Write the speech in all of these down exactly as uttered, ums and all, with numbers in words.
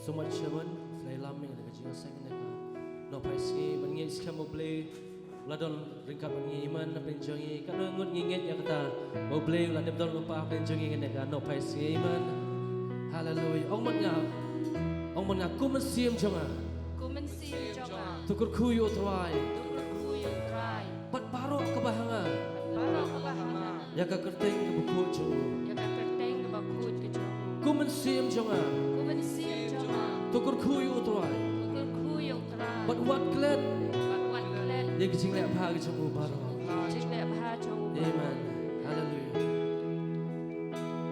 So much, Shaman. Phi la lam ïa ka jingïaseng kane ka nohphai sngi ban ngeit skhem U Blei. La don ryngkat bad ngi, amen, hapdeng jong ngi. Katno ngut ngi ngeit ïa kata ba U Blei u la dep don lypa hapdeng jong ngi kane ka nohphai sngi, amen. Haleluia. Ong bad nga. Ong bad nga, ko mynsiem jong nga, ko mynsiem jong nga, to kyrkhu ïa U Trai. To kyrkhu ïa U Trai. Bad baroh kaba ha nga. Bad baroh kaba ha nga. Ïa ka kyrteng kaba khuid jong u. Ïa ka kyrteng kaba khuid ka jong u. Ko mynsiem jong nga, ko mynsiem jong nga, to kyrkhu ïa U Trai. To kyrkhu ïa U Trai. Bad wad klet. Bad wad klet. Ïa ka jingleh bha ka jong u baroh. Ïa ka jingleh bha jong u baroh. Amen. Haleluia.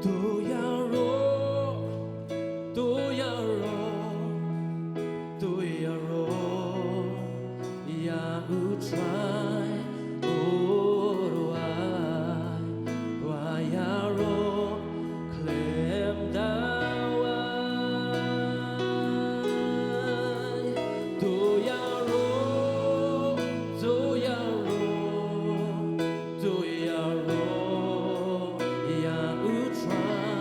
To ïaroh, to ïaroh, to ïaroh ïa U Trai, U Trai, to ïaroh khlem da wai. To ïaroh, to ïaroh, to ïaroh ïa U Trai.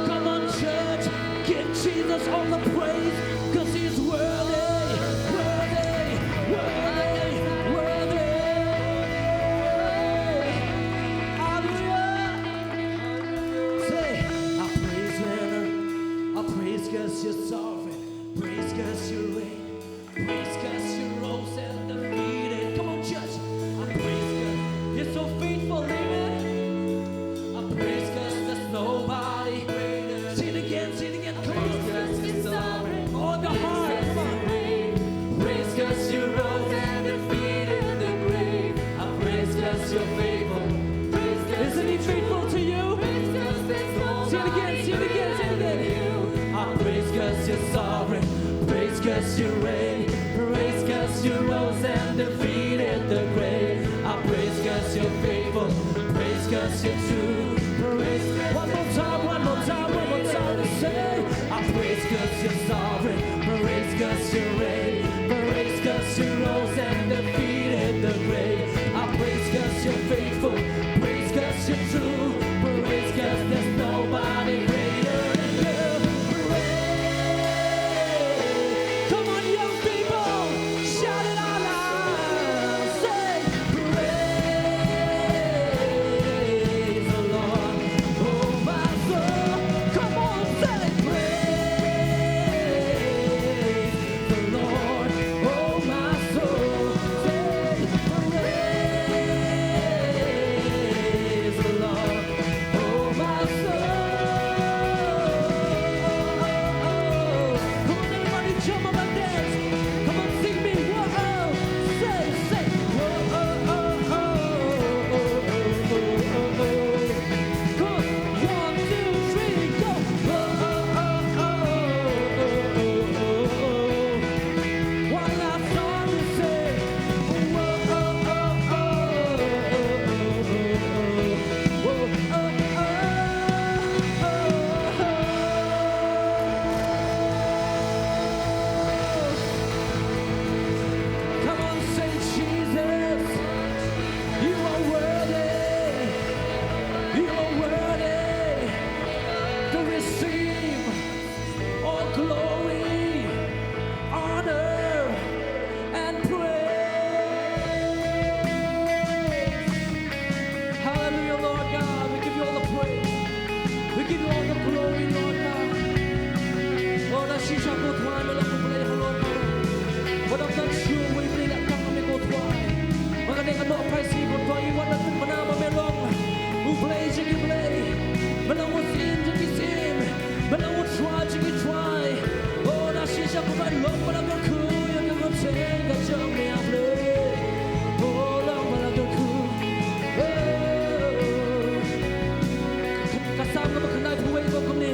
Come on, church, give Jesus all the praise, 'cause he's worthy, worthy, worthy, worthy. Hallelujah. Say, I praise when I praise 'cause you're sovereign. Praise 'cause you reign. Praise 'cause you rose and defeated. Come on, church. I praise 'cause you're so faithful, amen. I praise 'cause there's nobody greater. Sing it again, sing it again. Come on. Praise 'cause you're sovereign. All the heart. Come on. Praise 'cause you rose and defeated the grave. I praise 'cause you're faithful. Isn't he faithful to you? Sing it again, sing it again, sing it again. I praise 'cause you're sovereign. Praise 'cause you reign. Praise 'cause you rose and defeated the grave. I praise 'cause you're faithful. Praise 'cause you're true. Praise 'cause one more time, one more time, one more time. Say, I praise 'cause you're sovereign. Praise 'cause you reign. Praise 'cause you rose and defeated the grave. I praise 'cause you're faithful. Praise 'cause you're true. Praise 'cause there's nobody greater than you. Praise. Come on, young people, shout it out loud. Say, praise the Lord, oh my soul. Come on, say, praise the Lord, oh my soul, say, praise the Lord, oh my soul. Come on, everybody, jump up and dance. Come on, sing me, whoa, say, say, whoa, oh, oh, oh, oh, oh, oh, oh, oh. Good. One, two, three, go. Whoa, oh, oh, oh, oh, oh, oh, oh. One last time we say, whoa, oh, oh, oh, oh, oh, oh, oh, oh. Whoa, oh, oh, oh, oh, oh. Come on, say, Jesus, you are worthy. You are worthy to receive all glory, honor, and praise. Hallelujah, Lord God. We give you all the praise. We give you all the glory, Lord God. Lord, as you shall go through, my Lord, we play, Lord God. What I've done, sure, we play that come, we go through. Maka dei ka noh Khrist hi, ko tuai, wat la tymmen ba me long u Blei jong ki blei, me long u Syiem jong ki syiem, me long u Trai jong ki trai. O, na shisha ko bai long ba la kyrkhu ïa ka kyrteng ka jong me, a Blei. O, long ba la kyrkhu. O, ka Salm kaba khyndai phew wei ka ong kumne: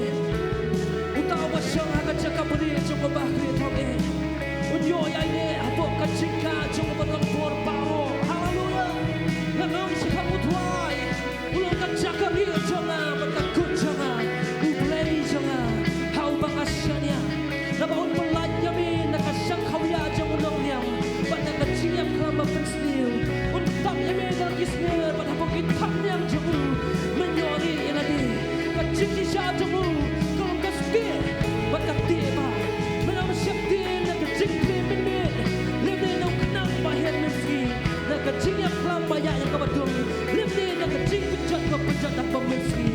Uta uba shong ha ka jaka bri jong uba khriat thok eh, un ïoh ïaineh hapoh ka jingkah jong uba don bor baroh. Haleluya. Nga ong shaphang u Trai, u long ka jaka rieh jong nga bad ka kut jong nga, u Blei jong nga ha uba nga shaniah. Naba un pyllait ïa me na ka shangkhawiah jong u nongniam bad na ka jingïap klam ba pynsniew. Un tap ïa me na ki sner bad hapoh ki thapniang jong u men ïoh rieh ïa lade. Ka jingkhiah jong u ka long ka stieh bad ka tieh bah. Men ym sheptieng na ka jingkmen mynmiet, lymne na u khnang ba heh mynsngi, na ka jingïap klam ba ïaid ha kaba dum, lymne na ka jingpynjot kaba pynjot ha kaba mynsngi.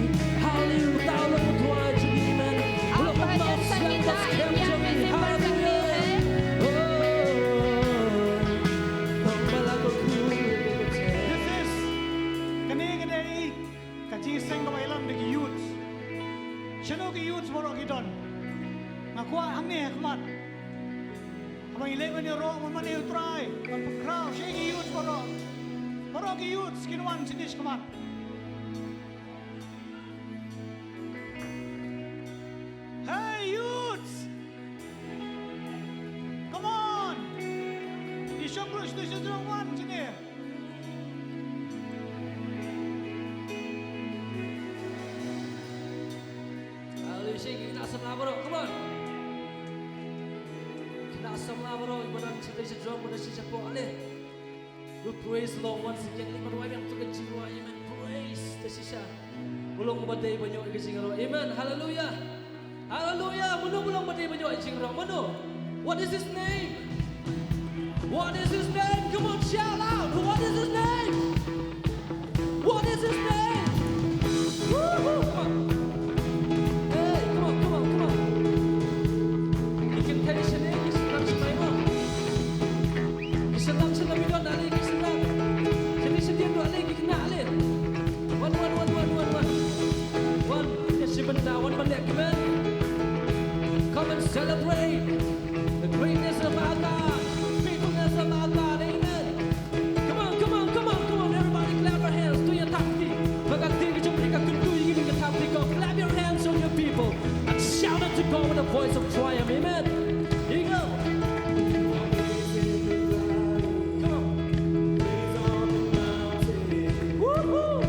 Haleluya. Uta u long u Trai jong ngi, amen. U long u Kynrad Sangita, Kynrad Sangita, jong ngi. Haleluya. Oh, long ba la kyrkhu. This is, kane ka dei ka jingïaseng kaba ïalam da ki youth. Shano ki youth baroh ki don? Nga kwah hangne ha khmat, haba ngi leit ban ïaroh, ban ïa u Trai, ban pynkhraw, sha ki youth baroh. Baroh ki youth kin wan shane shakhmat. Hey youths! Come on! Ki shong ruh shane, shong ruh, wan shane. Haleluya, sha ki khynnah samla baroh, come on. Khynnah Samla baroh, iba don shatei shapoh, iba don shatei shapoh, ale. We praise the Lord once again. Leit ban wai biang ïa ka jingrwai, amen. Praise, te shisha. U long uba dei ban ïoh ïa ka jingrwai. Amen. Hallelujah. Hallelujah. Mano, mano uba dei ban ïoh ïa ka jingrwai? Mano? What is his name? What is his name? Come on, shout out. What is his name? What is his name? Woohoo! Come on. Hey, come on, come on, come on. Ki kynthei shane, ki shynrang shane mo. Ki shynrang shane, mi don ale, ki shynrang. Shane, shane don ale, ki khynnah ale. Wan, wan, wan, wan, wan, wan. Wan, ïa shi bynta, wan ban leh kmen. Come and celebrate the greatness of our God, faithfulness of our God. Amen. Come on, come on, come on, come on, everybody clap your hands to your thapti. Ba ka ktien ka jong phi ka kyntu ïa ngi ka thapti ko. Clap your hands on your people and shout unto God with a voice of triumph. Amen. Here you go. Come on. Woohoo.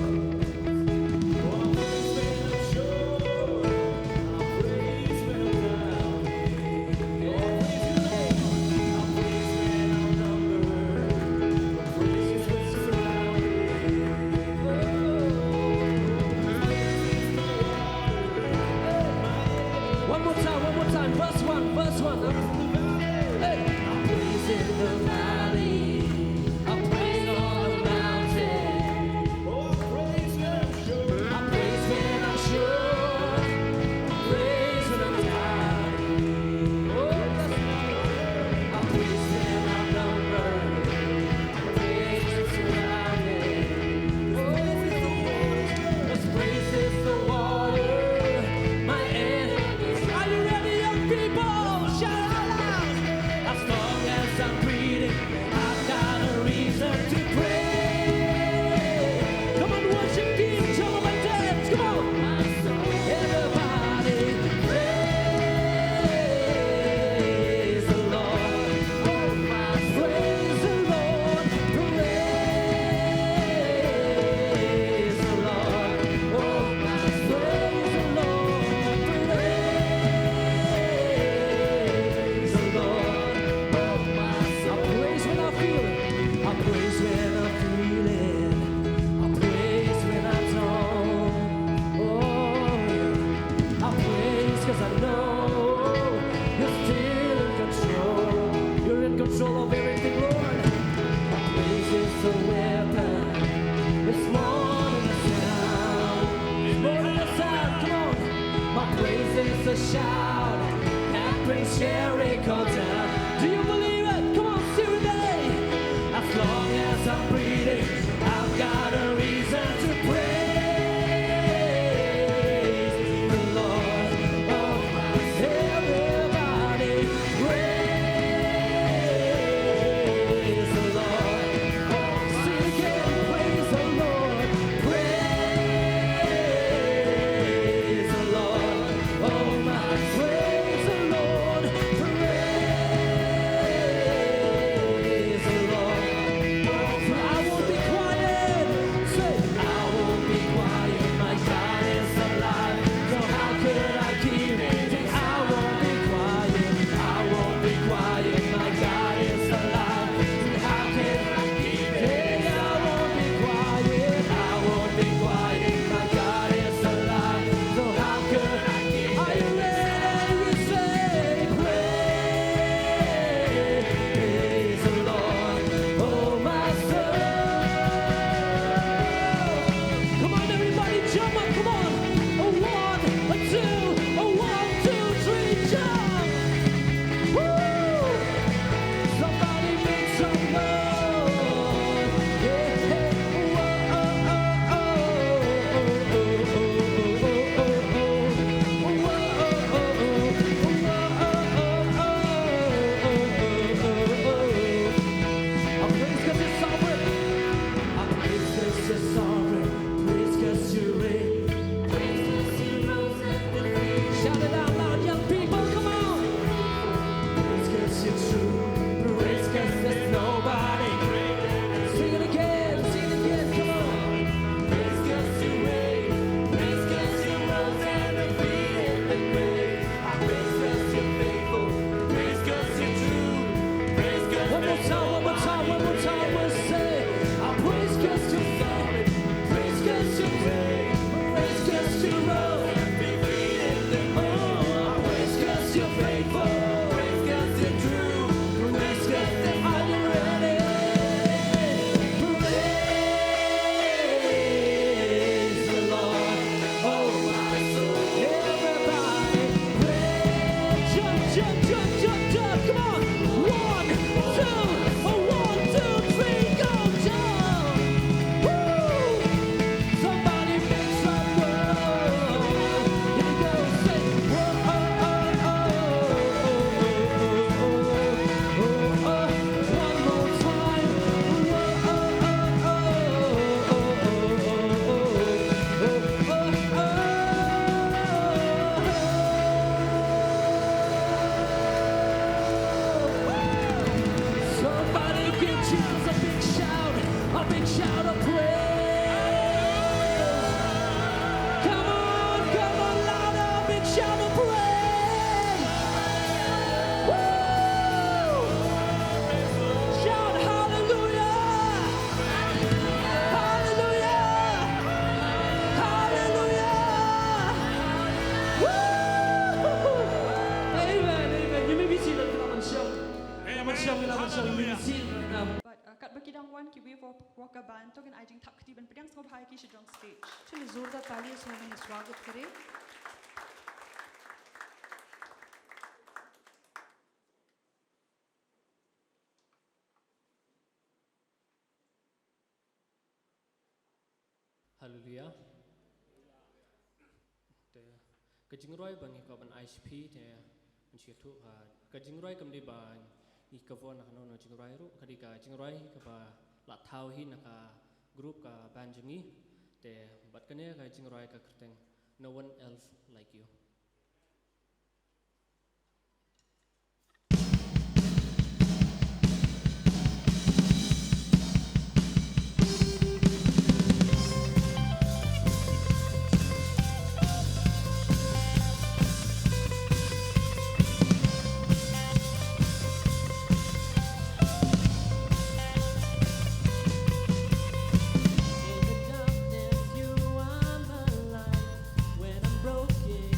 One more time, one more time. Verse one, verse one. Hey. I praise in the valley. I praise on the mountain. I praise when I'm sure. I praise when I'm down. Oh, I praise when I'm numbered. I praise when surrounded. Oh, this praise is the water my enemies. Are you ready, young people? Shout out loud. As long as I'm breathing, I've got a reason to pray. Come on, worship team, jump up and dance. Come on. Everybody, praise the Lord. Oh, my, praise the Lord. Praise the Lord. Oh, my, praise the Lord. Praise the Lord. I praise when I feel it. I praise when I feel it. I praise when I don't. Oh, yeah. I praise 'cause I know you're still in control. You're in control of everything, Lord. My praise is a weapon. It's more than a sound. It's more than a sound. Come on. My praise is a shout that brings Jericho down. Do you believe it? Come on, sing with me. As long as I'm breathing, I've got a reason to praise the Lord. Oh, everybody, praise the Lord. Sing again, praise the Lord. Praise the Lord. Oh, my, praise the Lord. Big shout of praise. Come on, come on, louder. Big shout of praise. Woo! Shout hallelujah. Hallelujah. Hallelujah. Woo! Amen, amen. You may be seated. Come on, shout. Come on, shout. Come on, shout. You may be seated right now. But, uh, katba ki dang wan kiwei wa, wa ka band, to ngin ai jingthap kti ban pdiang sngewbha ïa ki sha jong stage. Chalo, जोरदार तालियों से हम इन्हें स्वागत करें। Haleluia. Te ka jingrwai ba ngi kwah ban ai sha phi te, ngan shu ïathuh ha ka jingrwai kam dei ba ngi cover na kano kano jingrwai ruh, ka dei ka jingrwai kaba la thaw hi na ka group ka band jong ngi. Te bad kane ka jingrwai ka kyrteng No One Else Like You. In the darkness, you are my light. When I'm broken,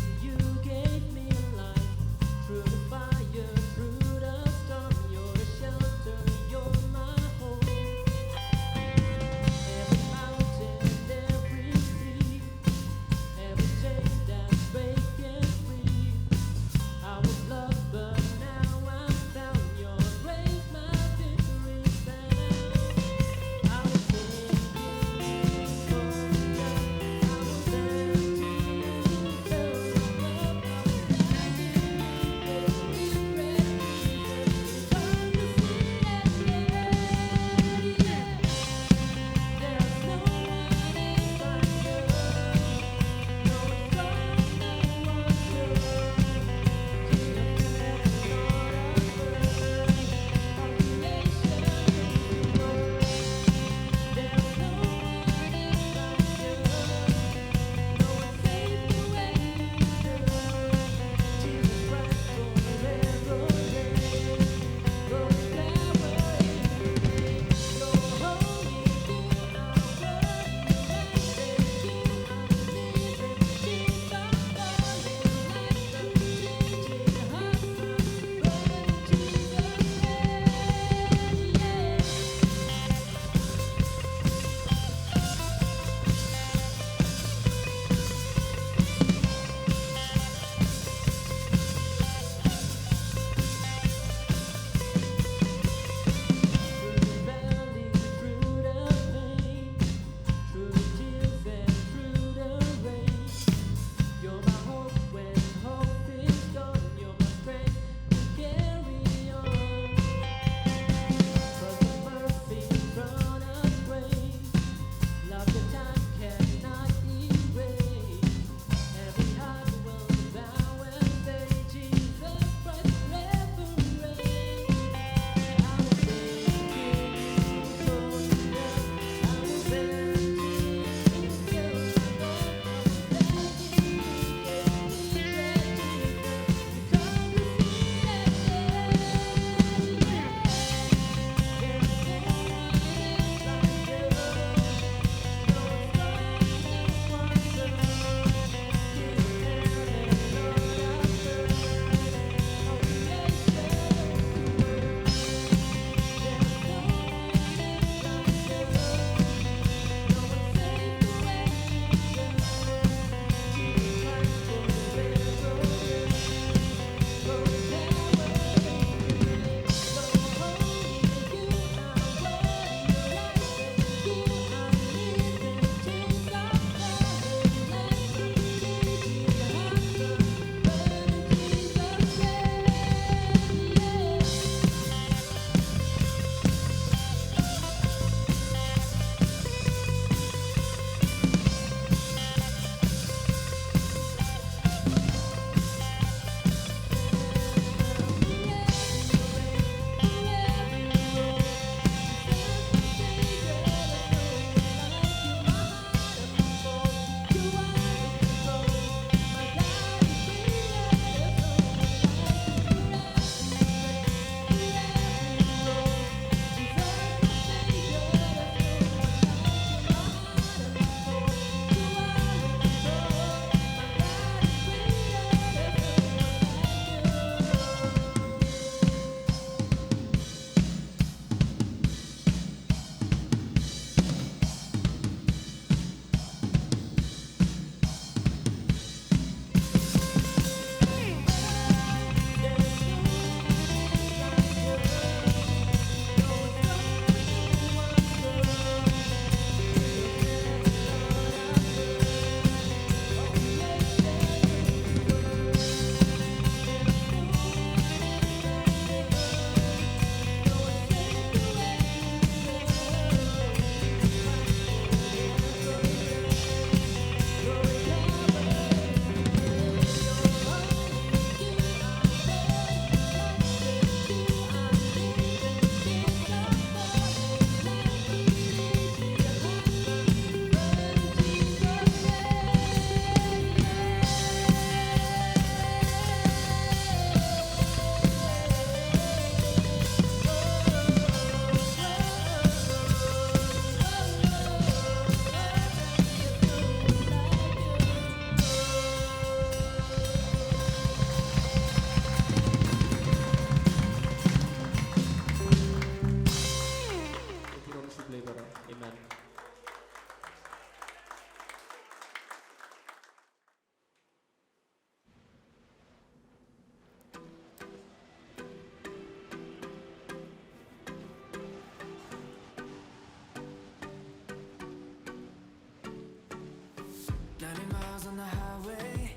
Ninety miles on the highway,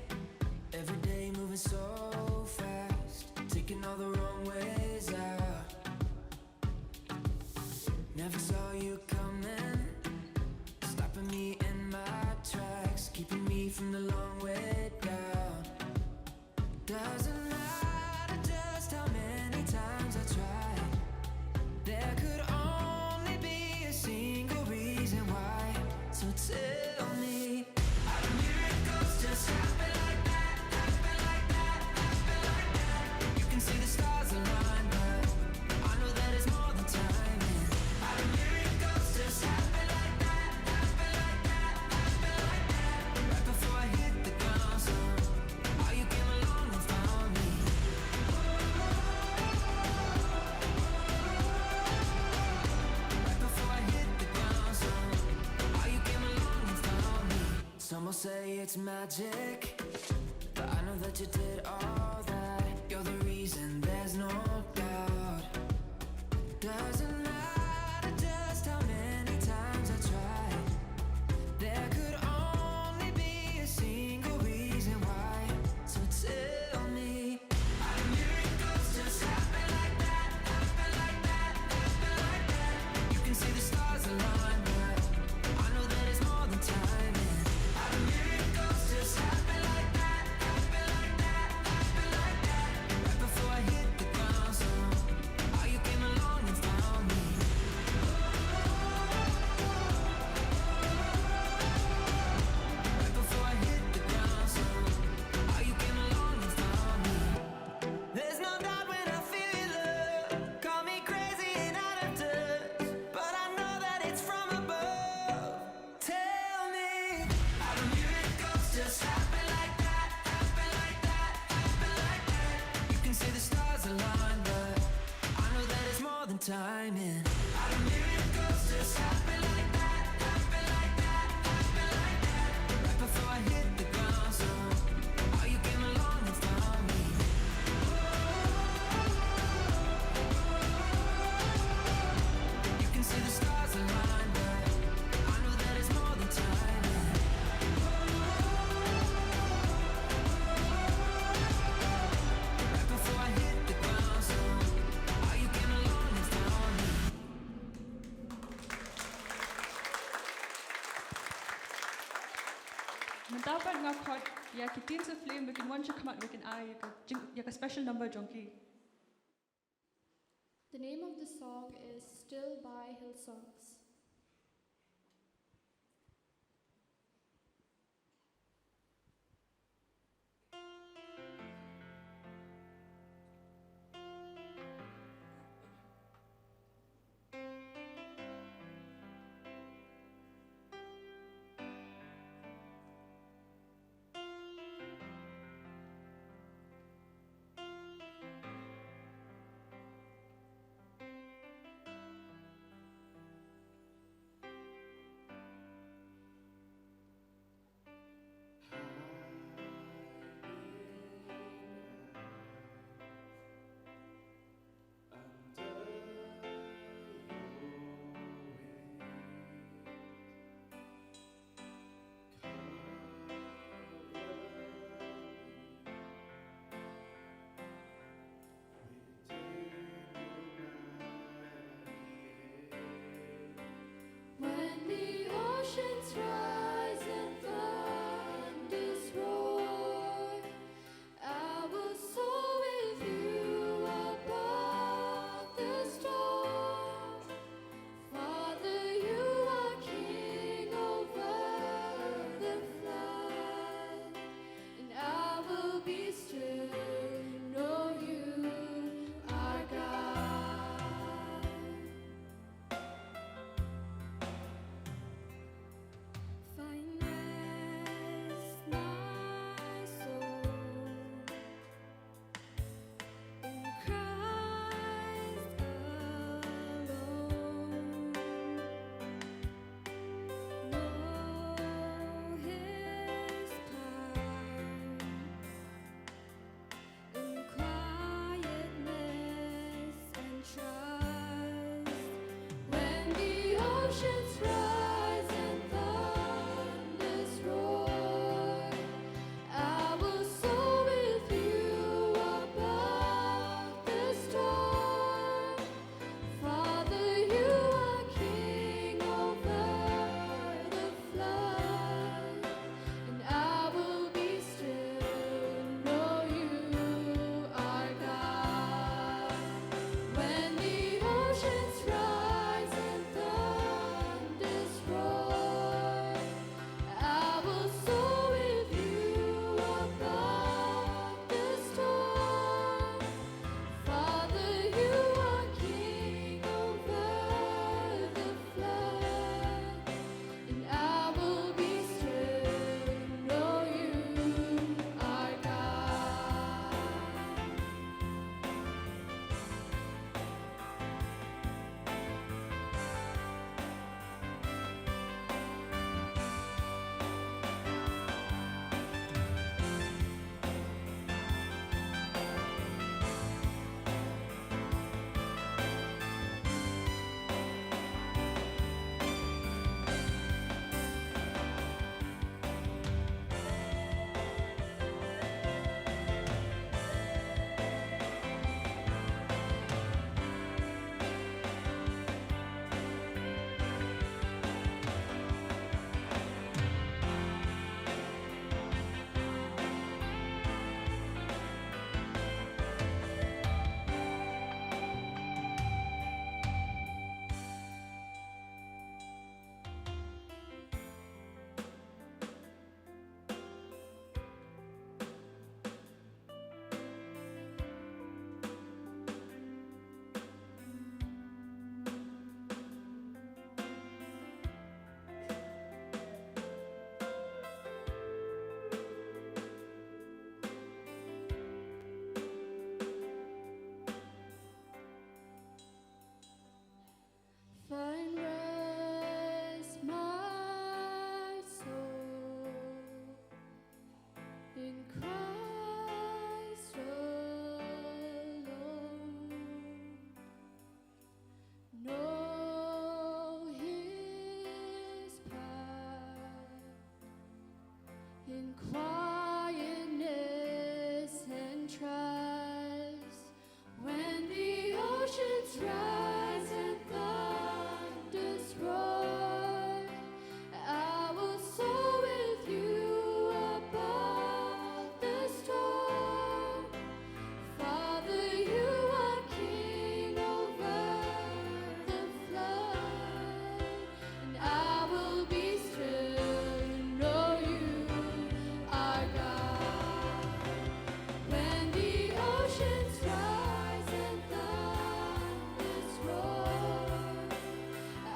every day moving so fast, taking all the wrong ways out. Never saw you coming, stopping me in my tracks, keeping me from the long way down. Doesn't matter just how many times I try, there could only be a single reason why. So tell me, how do miracles just happen like that, happen like that, happen like that? You can see the stars align, but I know that it's more than timing. How do miracles just happen like that, happen like that, happen like that? Right before I hit the ground, so how you came along and found me. Right before I hit the ground, so how you came along and found me. Some will say it's magic, but I know that you did all that. You're the reason, there's no doubt. Doesn't matter just how many times I try, there could only be a single reason why. So tell me, how do miracles just happen like that, happen like that, happen like that? You can see the stars align, but I know that it's more than timing. How do miracles just happen like that, happen like that, happen like that? Right before I hit the ground, so how you came along and found me. Right before I hit the ground, so how you came along and found me. There's no doubt when I feel your love. Call me crazy and out of touch, but I know that it's from above. Tell me, how do miracles just happen like that, happen like that, happen like that? You can see the stars align, but I know that it's more than timing. How do miracles just happen like that, happen like that, happen like that? Right before I hit the ground, so how you came along and found me. You can see the stars align, but I know that it's more than timing. Right before I hit the ground, so how you came along and found me. Mynta pat nga khot ïa ki Teens of Flame ba kin wan sha khmat ba kin ai ïa ka jing-, ïa ka special number jong ki. The name of the song is Still by Hillsongs. When the oceans rise and thunders roar, I will soar with you above the storm. Father, you are king over the flood, and I will be still, know you are God. Find rest, my soul, in Christ alone. Know his power in quietness and trust. When the oceans rise and thunders roar, Rise and thunders roar. I will soar with you above the storm. Father, you are king over the flood, and I will be still and know you are God. When the oceans rise and thunders roar,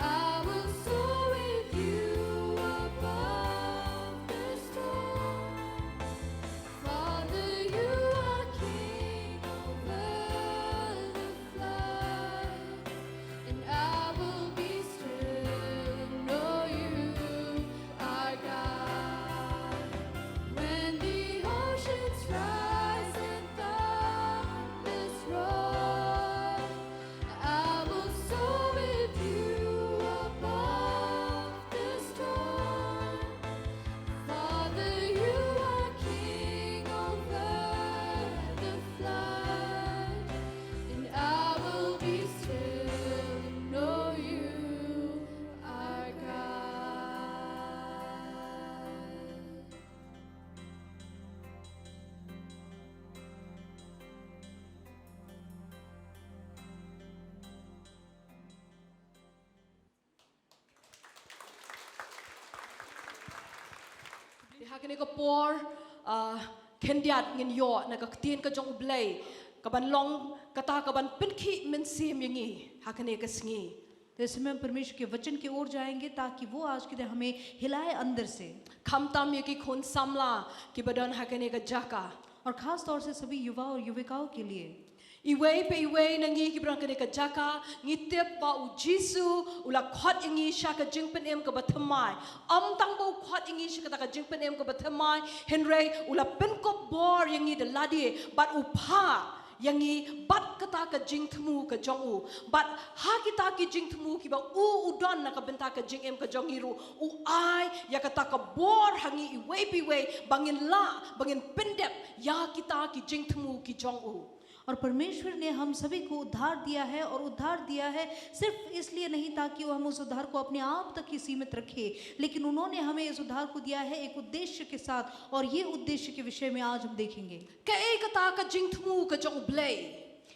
I will soar with you above the storm. Father, you are king over the flood, and I will be still and know you are God. When the oceans rise and thunders roar, I will soar with you above the storm. Father, you are king over the flood, and I will be still and know you are God. Ha kane ka por, ah, khyndiat ngin ïoh na ka ktien ka jong U Blei, ka ban long kata ka ban pynkhih mynsiem ïa ngi ha kane ka sngi. तो इस समय हम परमेश्वर के वचन की ओर जाएंगे, ताकि वो आज के दिन हमें हिलाए अंदर से। Khamtam ïa ki khun samla kiba don ha kane ka jaka. और खास तौर से सभी युवा और युविकाओं के लिए। Iwei pa iwei na ngi kiba don ha kane ka jaka, ngi tip ba U Jisu u la khot ïa ngi sha ka jingpynim kaba thymmai. Ym tang ba u khot ïa ngi sha kata ka jingpynim kaba thymmai, hynrei u la pynkup bor ïa ngi da lade, bad u phah ïa ngi bad kata ka jingthmu ka jong u. Bad ha kita ki jingthmu kiba u u don na ka bynta ka jingim ka jong ngi ruh, u ai ïa kata ka bor ha ngi iwei pa iwei, ba ngin lah, ba ngin pyndep ïa kita ki jingthmu ki jong u. और परमेश्वर ने हम सभी को उद्धार दिया है, और उद्धार दिया है सिर्फ इसलिए नहीं ताकि वो हम उस उद्धार को अपने आप तक ही सीमित रखें, लेकिन उन्होंने हमें इस उद्धार को दिया है एक उद्देश्य के साथ, और ये उद्देश्य के विषय में आज हम देखेंगे। Kaei kata ka jingthmu ka jong U Blei?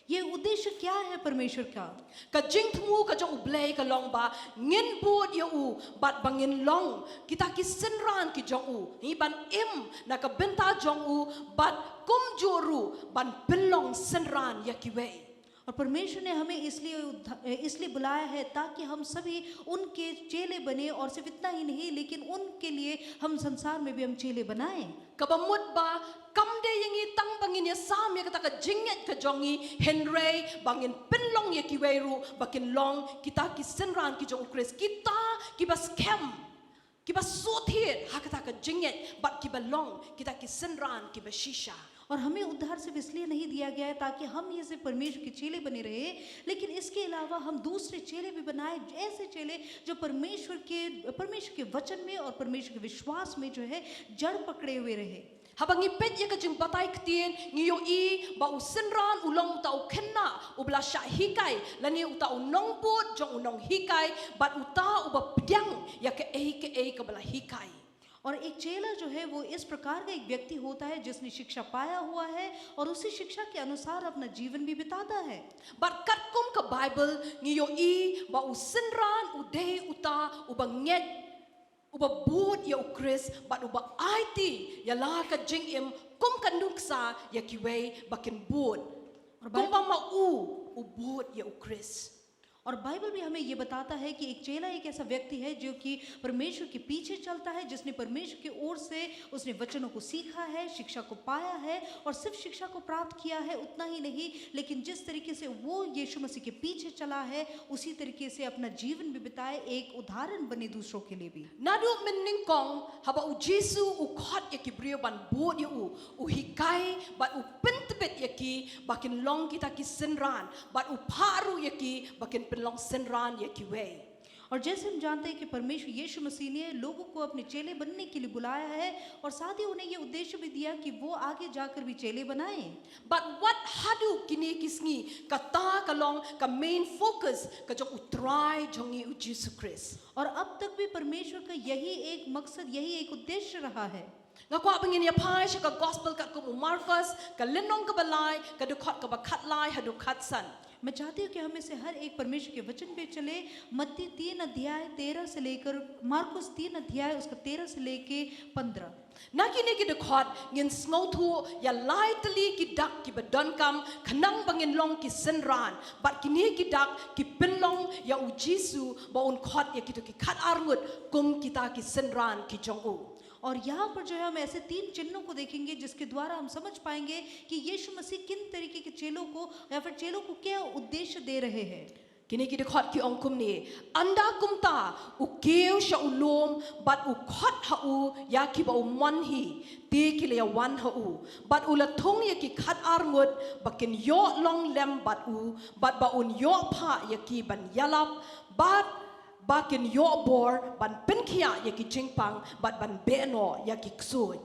ये उद्देश्य क्या है परमेश्वर का? Ka jingthmu ka jong U Blei ka long ba ngin bud ïa u, bad ba ngin long kita ki synran ki jong u, ngi ban im na ka bynta jong u, bad kumjuh ruh ban pynlong synran ïa kiwei. और परमेश्वर ने हमें इसलिए उद्धा-, इसलिए बुलाया है ताकि हम सभी उनके चेले बने, और सिर्फ इतना ही नहीं, लेकिन उनके लिए हम संसार में भी हम चेले बनाएं। Kaba mut ba kam dei ïa ngi tang ba ngin ïasam ïa kata ka jingngeit ka jong ngi, hynrei ba ngin pynlong ïa kiwei ruh ba kin long kita ki synran ki jong U Khrist, kita kiba skhem, kiba sngewthuh ha kata ka jingngeit, bad kiba long kita ki synran kiba shisha. और हमें उद्धार सिर्फ इसलिए नहीं दिया गया है ताकि हम ये सिर्फ परमेश्वर के चेले बने रहे, लेकिन इसके अलावा हम दूसरे चेले भी बनाए, ऐसे चेले जो परमेश्वर के, परमेश्वर के वचन में और परमेश्वर के विश्वास में जो है जड़ पकड़े हुए रहे। Haba ngi peit ïa ka jingbatai ktien, ngi ïohi ba u synran u long uta u khynnah uba la shah hikai, lane uta u nongbud jong u nonghikai, bad uta uba pdiang ïa kaei kaei kaba la hikai. और एक चेला जो है, वो इस प्रकार का एक व्यक्ति होता है जिसने शिक्षा पाया हुआ है और उसी शिक्षा के अनुसार अपना जीवन भी बिताता है। Bad katkum ka Baibl ngi ïohi ba u synran u dei uta uba ngeit, uba bud ïa U Khrist, bad uba aiti ïa la ka jingim kum ka nuksa ïa kiwei ba kin bud. Kumba ma u u bud ïa U Khrist. और बाइबल भी हमें ये बताता है कि एक चेला एक ऐसा व्यक्ति है जो कि परमेश्वर के पीछे चलता है, जिसने परमेश्वर की ओर से उसने वचनों को सीखा है, शिक्षा को पाया है, और सिर्फ शिक्षा को प्राप्त किया है उतना ही नहीं, लेकिन जिस तरीके से वो यीशु मसीह के पीछे चला है, उसी तरीके से अपना जीवन भी बिताए, एक उदाहरण बने दूसरों के लिए भी। Naduh mynnyngkong haba U Jisu u khot ïa ki briew ban bud ïa u, u hikai bad u pyntbit ïa ki ba kin long kita ki synran, bad u phah ruh ïa ki ba kin pynlong synran ïa kiwei. और जैसे हम जानते हैं कि परमेश्वर यीशु मसीह ने लोगों को अपने चेले बनने के लिए बुलाया है और साथ ही उन्हें ये उद्देश्य भी दिया कि वो आगे जाकर भी चेले बनाएं। But what haduh kine ki sngi kata ka long ka main focus ka jong U Trai jong ngi U Jisu Khrist. और अब तक भी परमेश्वर का यही एक मकसद, यही एक उद्देश्य रहा है। Nga kwah ba ngin ïa phai sha ka gospel katkum u Markos, ka lynnong kaba lai, ka dkhot kaba khatlai haduh khatsan. मैं चाहती हूँ कि हम इसे हर एक परमेश्वर के वचन पे चले। मत्ती तीन अध्याय तेरह से लेकर, मार्कुस तीन अध्याय उसका तेरह से लेके पन्द्रह। Na kine ki dkhot ngin sngewthuh ïa lai tylli ki dak kiba donkam khnang ba ngin long ki synran, bad kine ki dak ki pynlong ïa U Jisu ba un khot ïa kito ki khatar ngut kum kita ki synran ki jong u. और यहाँ पर जो है हम ऐसे तीन चिन्हों को देखेंगे जिसके द्वारा हम समझ पाएंगे कि यीशु मसीह किन तरीके के चेलों को या फिर चेलों को क्या उद्देश्य दे रहे हैं। Kine ki dkhot ki ong kumne: Ynda kumta u kiew sha u lum bad u khot ha u ïa kiba u mon hi, te ki la ïa wan ha u. Bad u la thung ïa ki khatar ngut ba kin ïoh long lem bad u, bad ba un ïoh phah ïa ki ban ïalap, bad ba kin ïoh bor ban pynkhiah ïa ki jingpang bad ban beh noh ïa ki ksuid.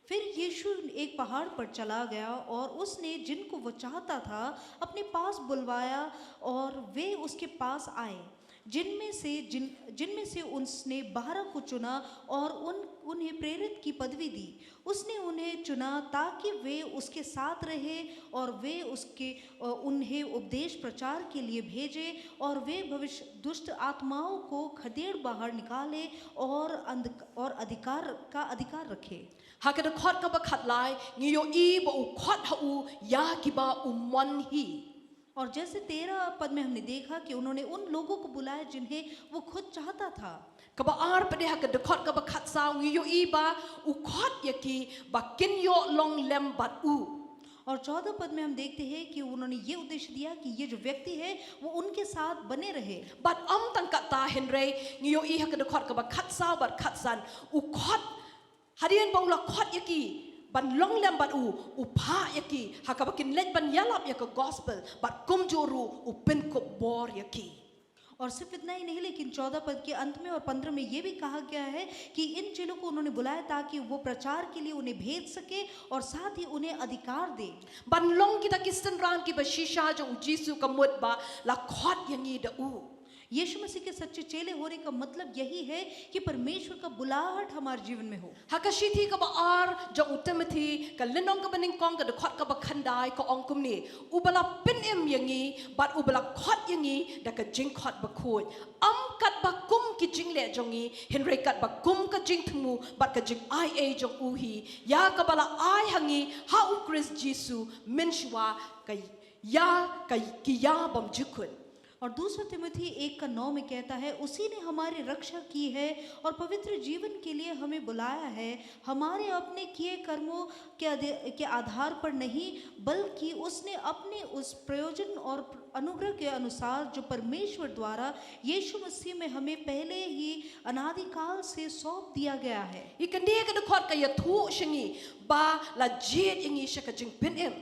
फिर यीशु एक पहाड़ पर चला गया और उसने जिनको वो चाहता था अपने पास बुलवाया और वे उसके पास आए, जिनमें से जिन जिनमें से उसने बारह को चुना और उन उन्हें प्रेरित की पदवी दी। उसने उन्हें चुना ताकि वे उसके साथ रहे और वे उसके अ, उन्हें उपदेश प्रचार के लिए भेजे और वे भविष्य दुष्ट आत्माओं को खदेड़ बाहर निकाले और अंध और अधिकार का अधिकार रखे। Ha ka dkhot kaba khatlai ngi ïohi ba u khot ha u ïa kiba u mon hi. और जैसे तेरह पद में हमने देखा कि उन्होंने उन लोगों को बुलाया जिन्हें वो खुद चाहता था। Kaba ar pat de ha ka dkhot kaba khatsaw ngi ïohi ba u khot ïa ki ba kin ïoh long lem bad u. और चौदह पद में हम देखते हैं कि उन्होंने ये उद्देश्य दिया कि ये जो व्यक्ति है वो उनके साथ बने रहे। Bad ym tang katta hynrei ngi ïohi ha ka dkhot kaba khatsaw bad khatsan u khot hadien ba u la khot ïa ki ban long lem bad u, u phah ïa ki ha kaba kin leit ban ïalap ïa ka gospel, bad kumjuh ruh u pynkup bor ïa ki. और सिर्फ इतना ही नहीं, लेकिन चौदह पद के अंत में और पन्द्रह में ये भी कहा गया है कि इन चेलों को उन्होंने बुलाया ताकि वो प्रचार के लिए उन्हें भेज सके और साथ ही उन्हें अधिकार दे। Ban long kita ki synran kiba shisha jong u Jisu ka mut ba la khot ïa ngi da u. यीशु मसीह के सच्चे चेले होने का मतलब यही है कि परमेश्वर का बुलाहट हमारे जीवन में हो। Ha ka shithi kaba ar jong u Timothy, ka lynnong kaba nyngkong, ka dkhot kaba khyndai, ka ong kumne: Uba la pynim ïa ngi bad uba la khot ïa ngi da ka jingkhot bakhuid. Ym katba kum ki jingleh jong ngi, hynrei katba kum ka jingthmu bad ka jingaiei jong u hi, ïa kaba la ai ha ngi ha u Khrist Jisu mynshuwa ka ïa ka ki ïa bymjukut. और दूसरा तीमुथी एक का नौ में कहता है, उसी ने हमारी रक्षा की है और पवित्र जीवन के लिए हमें बुलाया है, हमारे अपने किए कर्मों के आधे- के आधार पर नहीं, बल्कि उसने अपने उस प्रयोजन और अनुग्रह के अनुसार जो परमेश्वर द्वारा यीशु मसीह में हमें पहले ही अनादिकाल से सौंप दिया गया है। Ïa kane ka dkhot ka ïathuh sha ngi ba la jied ïa ngi sha ka jingpynim.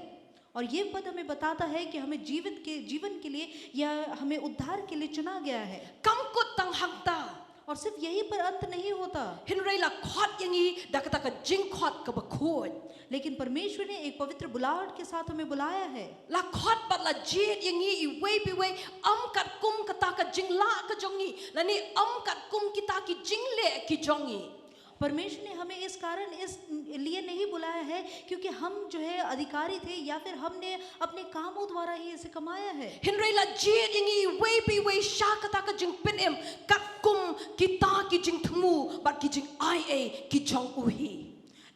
और ये पद हमें बताता है कि हमें जीवित के जीवन के लिए या हमें उद्धार के लिए चुना गया है। Kam kut tang hangta. और सिर्फ यहीं पर अंत नहीं होता, Hynrei la khot ïa ngi da kata ka jingkhot kaba khuid. लेकिन परमेश्वर ने एक पवित्र बुलाहट के साथ हमें बुलाया है। La khot bad la jied ïa ngi iwei pa iwei, ym katkum kata ka jinglah ka jong ngi, lane ym katkum kita ki jingleh ki jong ngi. परमेश्वर ने हमें इस कारण इस लिए नहीं बुलाया है क्योंकि हम जो है अधिकारी थे या फिर हमने अपने कामों द्वारा ही इसे कमाया है। Hynrei la jied ïa ngi iwei pa iwei sha kata ka jingpynim katkum kita ki jingthmu bad ki jingaiei ki jong u hi.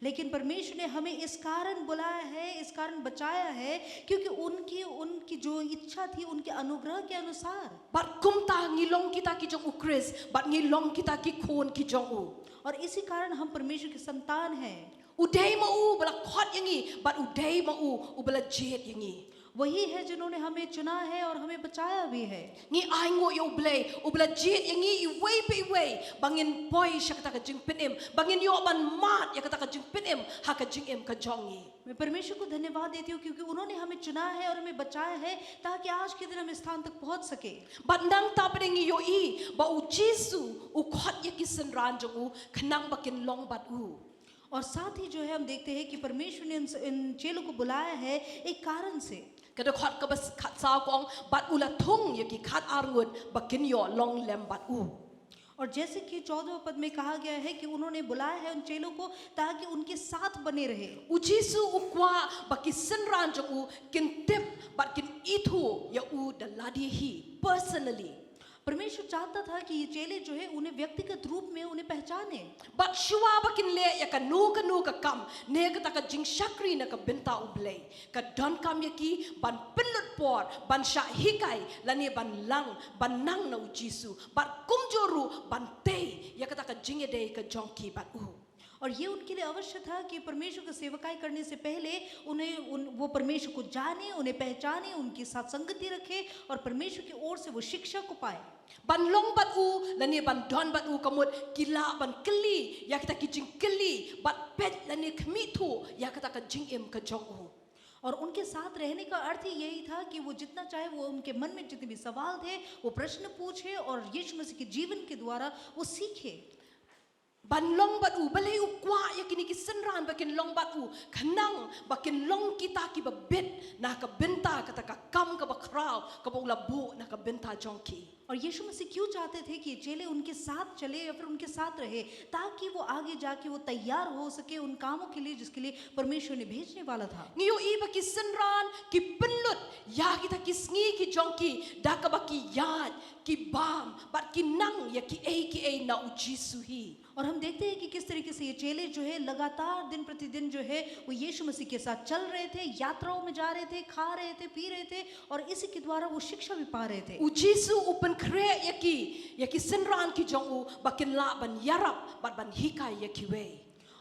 लेकिन परमेश्वर ने हमें इस कारण बुलाया है, इस कारण बचाया है, क्योंकि उनकी उनकी जो इच्छा थी, उनके अनुग्रह के अनुसार। Bad kumta ngi long kita ki jong u Khrist, bad ngi long kita ki khun ki jong u. और इसी कारण हम परमेश्वर की संतान हैं। U dei ma u ba la khot ïa ngi, bad u dei ma u uba la jied ïa ngi. वही है जिन्होंने हमें चुना है और हमें बचाया भी है। Ngi ai nguh ïa U Blei, U Blei jied ïa ngi iwei pa iwei ba ngin poi sha kata ka jingpynim, ba ngin ïoh ban mad ïa kata ka jingpynim ha ka jingim ka jong ngi. मैं परमेश्वर को धन्यवाद देती हूँ क्योंकि उन्होंने हमें चुना है और हमें बचाया है ताकि आज के दिन हम इस स्थान तक पहुँच सके। Bad nangta pat ngi ïohi ba U Jisu u khot ïa ki synran jong u khnang ba kin long bad u. और साथ ही जो है हम देखते हैं कि परमेश्वर ने इन, इन चेलों को बुलाया है एक कारण से। Ka dkhot kaba khatsaw ka ong, bad u la thung ïa ki khatar ngut ba kin ïoh long lem bad u. और जैसे कि चौदहवाँ पद में कहा गया है कि उन्होंने बुलाया है उन चेलों को ताकि उनके साथ बने रहे। U Jisu u kwah ba ki synran jong u kin tip bad kin ithuh ïa u da lade hi, personally. परमेश्वर चाहता था कि ये चेले जो है उन्हें व्यक्तिगत रूप में उन्हें पहचाने। Bad shuwa ba kin leh ïa kano kano ka kam ne kata ka jingshakri na ka bynta U Blei, ka donkam ïa ki ban pynlut por ban shah hikai lane ban lang ban nang na U Jisu, bad kumjuh ruh ban tei ïa kata ka jingïadei ka jong ki bad u. और ये उनके लिए अवश्य था कि परमेश्वर की सेवकाई करने से पहले उन्हें उन, वो परमेश्वर को जाने, उन्हें पहचाने, उनके साथ संगति रखे और परमेश्वर की ओर से वो शिक्षा को पाए। Ban long bad u lane ban don bad u ka mut ki lah ban kylli ïa kita ki jingkylli bad peit lane khmih thuh ïa kata ka jingim ka jong u. और उनके साथ रहने का अर्थ ही यही था कि वो जितना चाहे वो उनके मन में जितने भी सवाल थे वो प्रश्न पूछे और यीशु मसीह के जीवन के द्वारा वो सीखे। Ban long bad u, balei u kwah ïa kine ki synran ba kin long bad u, khnang ba kin long kita kiba bit na ka bynta kata ka kam kaba khraw kaba u la buh na ka bynta jong ki. और यीशु मसीह क्यों चाहते थे कि ये चेले उनके साथ चले या फिर उनके साथ रहे, ताकि वो आगे जाके वो तैयार हो सके उन कामों के लिए जिसके लिए परमेश्वर ने भेजने वाला था। Ngi ïohi ba ki synran ki pynlut ïa kita ki sngi ki jong ki da kaba ki ïaid, ki bam bad ki nang ïa kiei kiei na U Jisu hi. और हम देखते हैं कि किस तरीके से ये चेले जो है लगातार दिन प्रतिदिन जो है वो यीशु मसीह के साथ चल रहे थे, यात्राओं में जा रहे थे, खा रहे थे, पी रहे थे और इसी के द्वारा वो शिक्षा भी पा रहे थे। U Jisu u pynkhreh ïa ki, ïa ki synran ki jong u ba kin lah ban ïarap bad ban hikai ïa kiwei.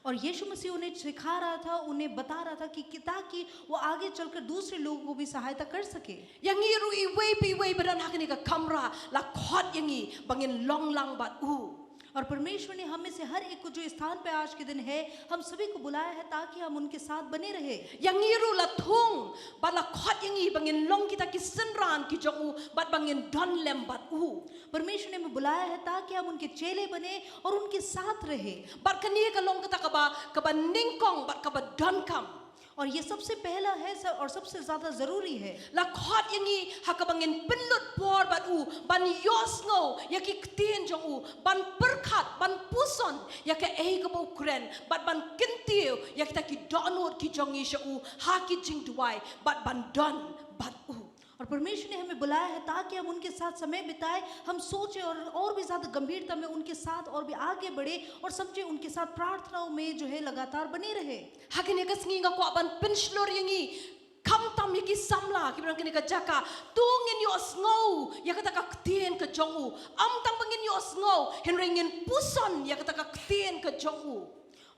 और यीशु मसीह उन्हें सिखा रहा था, उन्हें बता रहा था कि कि- ताकि वो आगे चलकर दूसरे लोगों को भी सहायता कर सके। Ïa ngi ruh iwei pa iwei ba don ha kane ka kamra la khot ïa ngi ba ngin long lang bad u. और परमेश्वर ने हम में से हर एक को जो स्थान पे आज के दिन है, हम सभी को बुलाया है ताकि हम उनके साथ बने रहे। Ïa ngi ruh la thung bad la khot ïa ngi ba ngin long kita ki synran ki jong u bad ba ngin don lem bad u. परमेश्वर ने हमें बुलाया है ताकि हम उनके चेले बने और उनके साथ रहे। Bad kane ka long kata kaba, kaba nyngkong bad kaba donkam. और ये सबसे पहला है स- और सबसे ज्यादा जरूरी है। La khot ïa ngi ha kaba ngin pynlut por bad u ban ïohsngew ïa ki ktien jong u, ban pyrkhat, ban puson ïa kaei kaba u kren bad ban kyntiew ïa kita ki dohnud ki jong ngi sha u ha ki jingduwai bad ban don bad u. और परमेश्वर ने हमें बुलाया है ताकि हम उनके साथ समय बिताएं, हम सोचें और और भी ज्यादा गंभीरता में उनके साथ और भी आगे बढ़े और समझें, उनके साथ प्रार्थनाओं में जो है लगातार बने रहे। Ha kane ka sngi nga kwah ban pynshlur ïa ngi, khamtam ïa ki samla kiba don ha kane ka jaka, to ngin ïohsngew ïa kata ka ktien ka jong u. Ym tang ba ngin ïohsngew, hynrei ngin puson ïa kata ka ktien ka jong u.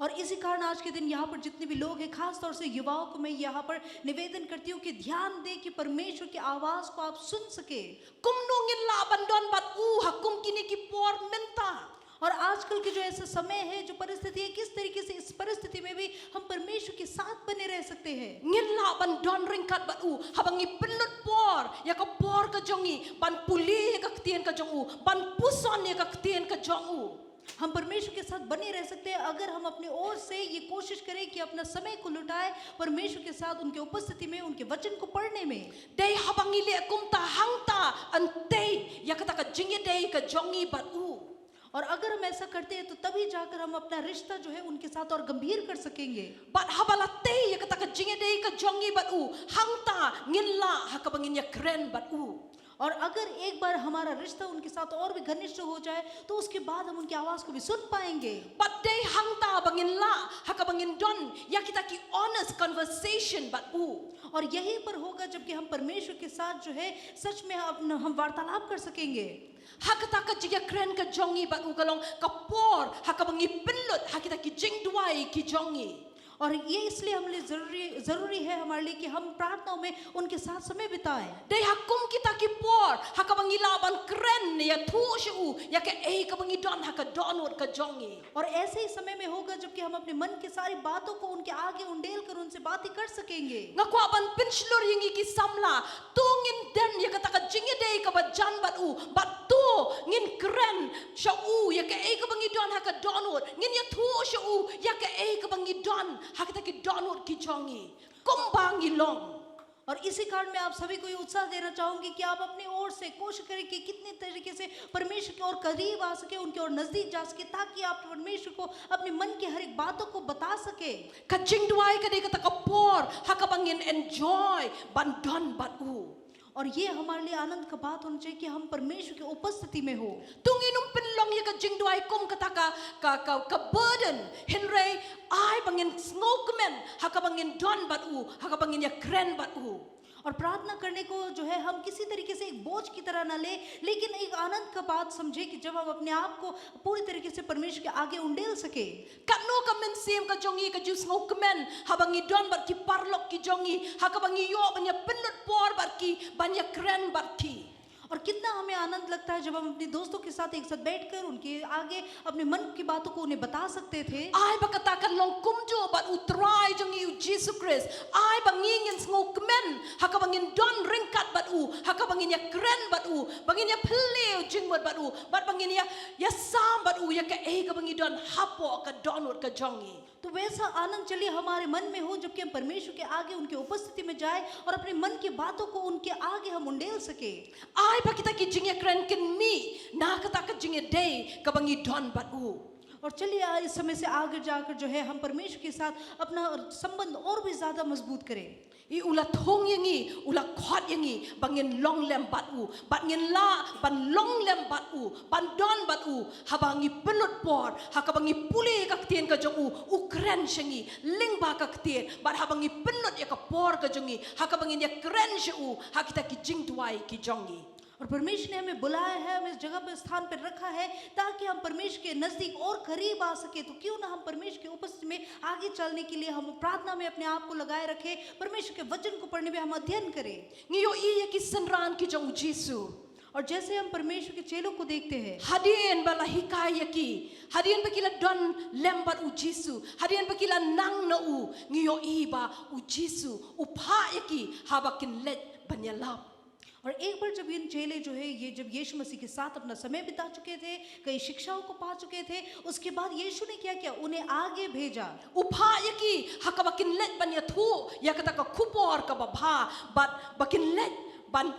और इसी कारण आज के दिन यहाँ पर जितने भी लोग हैं, खास तौर से युवाओं को मैं यहाँ पर निवेदन करती हूँ कि ध्यान दें कि परमेश्वर की आवाज को आप सुन सके। Kumno ngin lah ban don bad u ha kum kine ki por mynta? और आजकल की जो ऐसा समय है, जो परिस्थिति है, किस तरीके से इस परिस्थिति में भी हम परमेश्वर के साथ बने रह सकते हैं? Ngin lah ban don ryngkat bad u haba ngi pynlut por ïa ka por ka jong ngi ban pule ïa ka ktien ka jong u, ban puson ïa ka ktien ka jong u. हम परमेश्वर के साथ बने रह सकते हैं अगर हम अपनी ओर से ये कोशिश करें कि अपना समय को लुटाए परमेश्वर के साथ, उनके उपस्थिति में, उनके वचन को पढ़ने में। Dei haba ngi leh kumta hangta yn tei ïa kata ka jingïadei ka jong ngi bad u. और अगर हम ऐसा करते हैं तो तभी जाकर हम अपना रिश्ता जो है उनके साथ और गंभीर कर सकेंगे। Bad haba la tei ïa kata ka jingïadei ka jong ngi bad u, hangta ngin lah ha kaba ngin ïakren bad u. और अगर एक बार हमारा रिश्ता उनके साथ और भी घनिष्ठ हो जाए तो उसके बाद हम उनकी आवाज को भी सुन पाएंगे। Bad dei hangta ba ngin lah ha kaba ngin don ïa kita ki honest conversation bad u. और यहीं पर होगा जबकि हम परमेश्वर के साथ जो है सच में अपना हम वार्तालाप कर सकेंगे। Ha kata ka jingïakren ka jong ngi bad u ka long ka por ha kaba ngi pynlut ha kita ki jingduwai ki jong ngi. और ये इसलिए हमारे लिए जरूरी जरूरी है हमारे लिए कि हम प्रार्थनाओं में उनके साथ समय बिताएं। Dei ha kum kita ki por, ha kaba ngi lah ban kren ïathuh sha u ïa kaei kaba ngi don ha ka dohnud ka jong ngi. और ऐसे ही समय में होगा जबकि हम अपने मन की सारी बातों को उनके आगे उंडेल कर उनसे बातें कर सकेंगे। Nga kwah ban pynshlur ïa ngi ki samla, to ngin don ïa kata ka jingïadei kaba jan bad u, bad to ngin kren sha u ïa kaei kaba ngi don ha ka dohnud, ngin ïathuh sha u ïa kaei kaba ngi don ha kita ki dohnud ki jong ngi, kumba ngi long. और इसी कारण मैं आप सभी को ये उत्साह देना चाहूंगी कि आप अपनी ओर से कोशिश करें कि कितनी तरीके से परमेश्वर के और करीब आ सके, उनके और नजदीक जा सके, ताकि आप परमेश्वर को अपने मन की हर एक बातों को बता सके। Ka jingduwai ka dei kata ka por ha kaba ngin enjoy ban don bad u. और ये हमारे लिए आनंद का बात होना चाहिए कि हम परमेश्वर की उपस्थिति में हो। To ngin ym pynlong ïa ka jingduwai kum kata ka, ka, ka, ka burden, hynrei ai ba ngin sngewkmen ha kaba ngin don bad u, ha kaba ngin ïakren bad u. और प्रार्थना करने को जो है हम किसी तरीके से एक बोझ की तरह ना ले, लेकिन एक आनंद का बात समझे कि जब हम अपने आप को पूरी तरीके से परमेश्वर के आगे उंडेल सके। Katno ka mynsiem ka jong ngi ka ju sngewkmen haba ngi don bad ki paralok ki jong ngi, ha kaba ngi ïoh ban ïa pynlut por bad ki, ban ïakren bad ki. और कितना हमें आनंद लगता है जब हम अपने दोस्तों के साथ एक साथ बैठकर उनके आगे अपने मन की बातों को उन्हें बता सकते थे। Ai ba kata kan long kumjuh bad U Trai jong ngi U Jisu Khrist. Ai ba ngi ngin sngewkmen ha kaba ngin don ryngkat bad u, ha kaba ngin ïakren bad u, ba ngin ïaphylliew jingmut bad u, bad ba ngin ïa, ïasam bad u ïa kaei kaba ngi don hapoh ka dohnud ka jong ngi. तो वैसा आनंद चलिए हमारे मन में हो जबकि हम परमेश्वर के आगे उनकी उपस्थिति में जाए और अपने मन की बातों को उनके आगे हम उंडेल सके। Ai ba kita ki jingïakren kin mih na kata ka jingïadei kaba ngi don bad u. और चलिए आ, इस समय से आगे जाकर जो है हम परमेश्वर के साथ अपना संबंध और भी ज्यादा मजबूत करें। I u la thung ïa ngi, u la khot ïa ngi ba ngin long lem bad u, bad ngin lah ban long lem bad u, ban don bad u. Haba ngi pynlut por ha kaba ngi pule ka ktien ka jong u, u kren sha ngi lyngba ka ktien, bad haba ngi pynlut ïa ka por ka jong ngi ha kaba ngin ïakren sha u ha kita ki jingduwai ki jong ngi. और परमेश्वर ने हमें बुलाया है, हमें इस जगह पर, स्थान पर रखा है, ताकि हम परमेश्वर के नजदीक और करीब आ सके। तो क्यों ना हम परमेश्वर की उपस्थिति में आगे चलने के लिए हम प्रार्थना में अपने आप को लगाए रखें, परमेश्वर के वचन को पढ़ने में हम अध्ययन करें। Ngi ïohi ïa ki synran ki jong U Jisu. और जैसे हम परमेश्वर के चेलों को देखते हैं, hadien ba la hikai ïa ki, hadien ba ki la don lem bad U Jisu, hadien ba ki la nang na u, ngi ïohi ba U Jisu u phah ïa ki haba kin leit ban ïalap. और एक बार जब इन चेले जो है, ये जब यीशु मसीह के साथ अपना समय बिता चुके थे, कई शिक्षाओं को पा चुके थे, उसके बाद यीशु ने क्या किया? उन्हें आगे भेजा। U phah ïa ki ha kaba kin leit ban ïathuh ïa kata ka khubor kaba bha, bad ba kin leit ban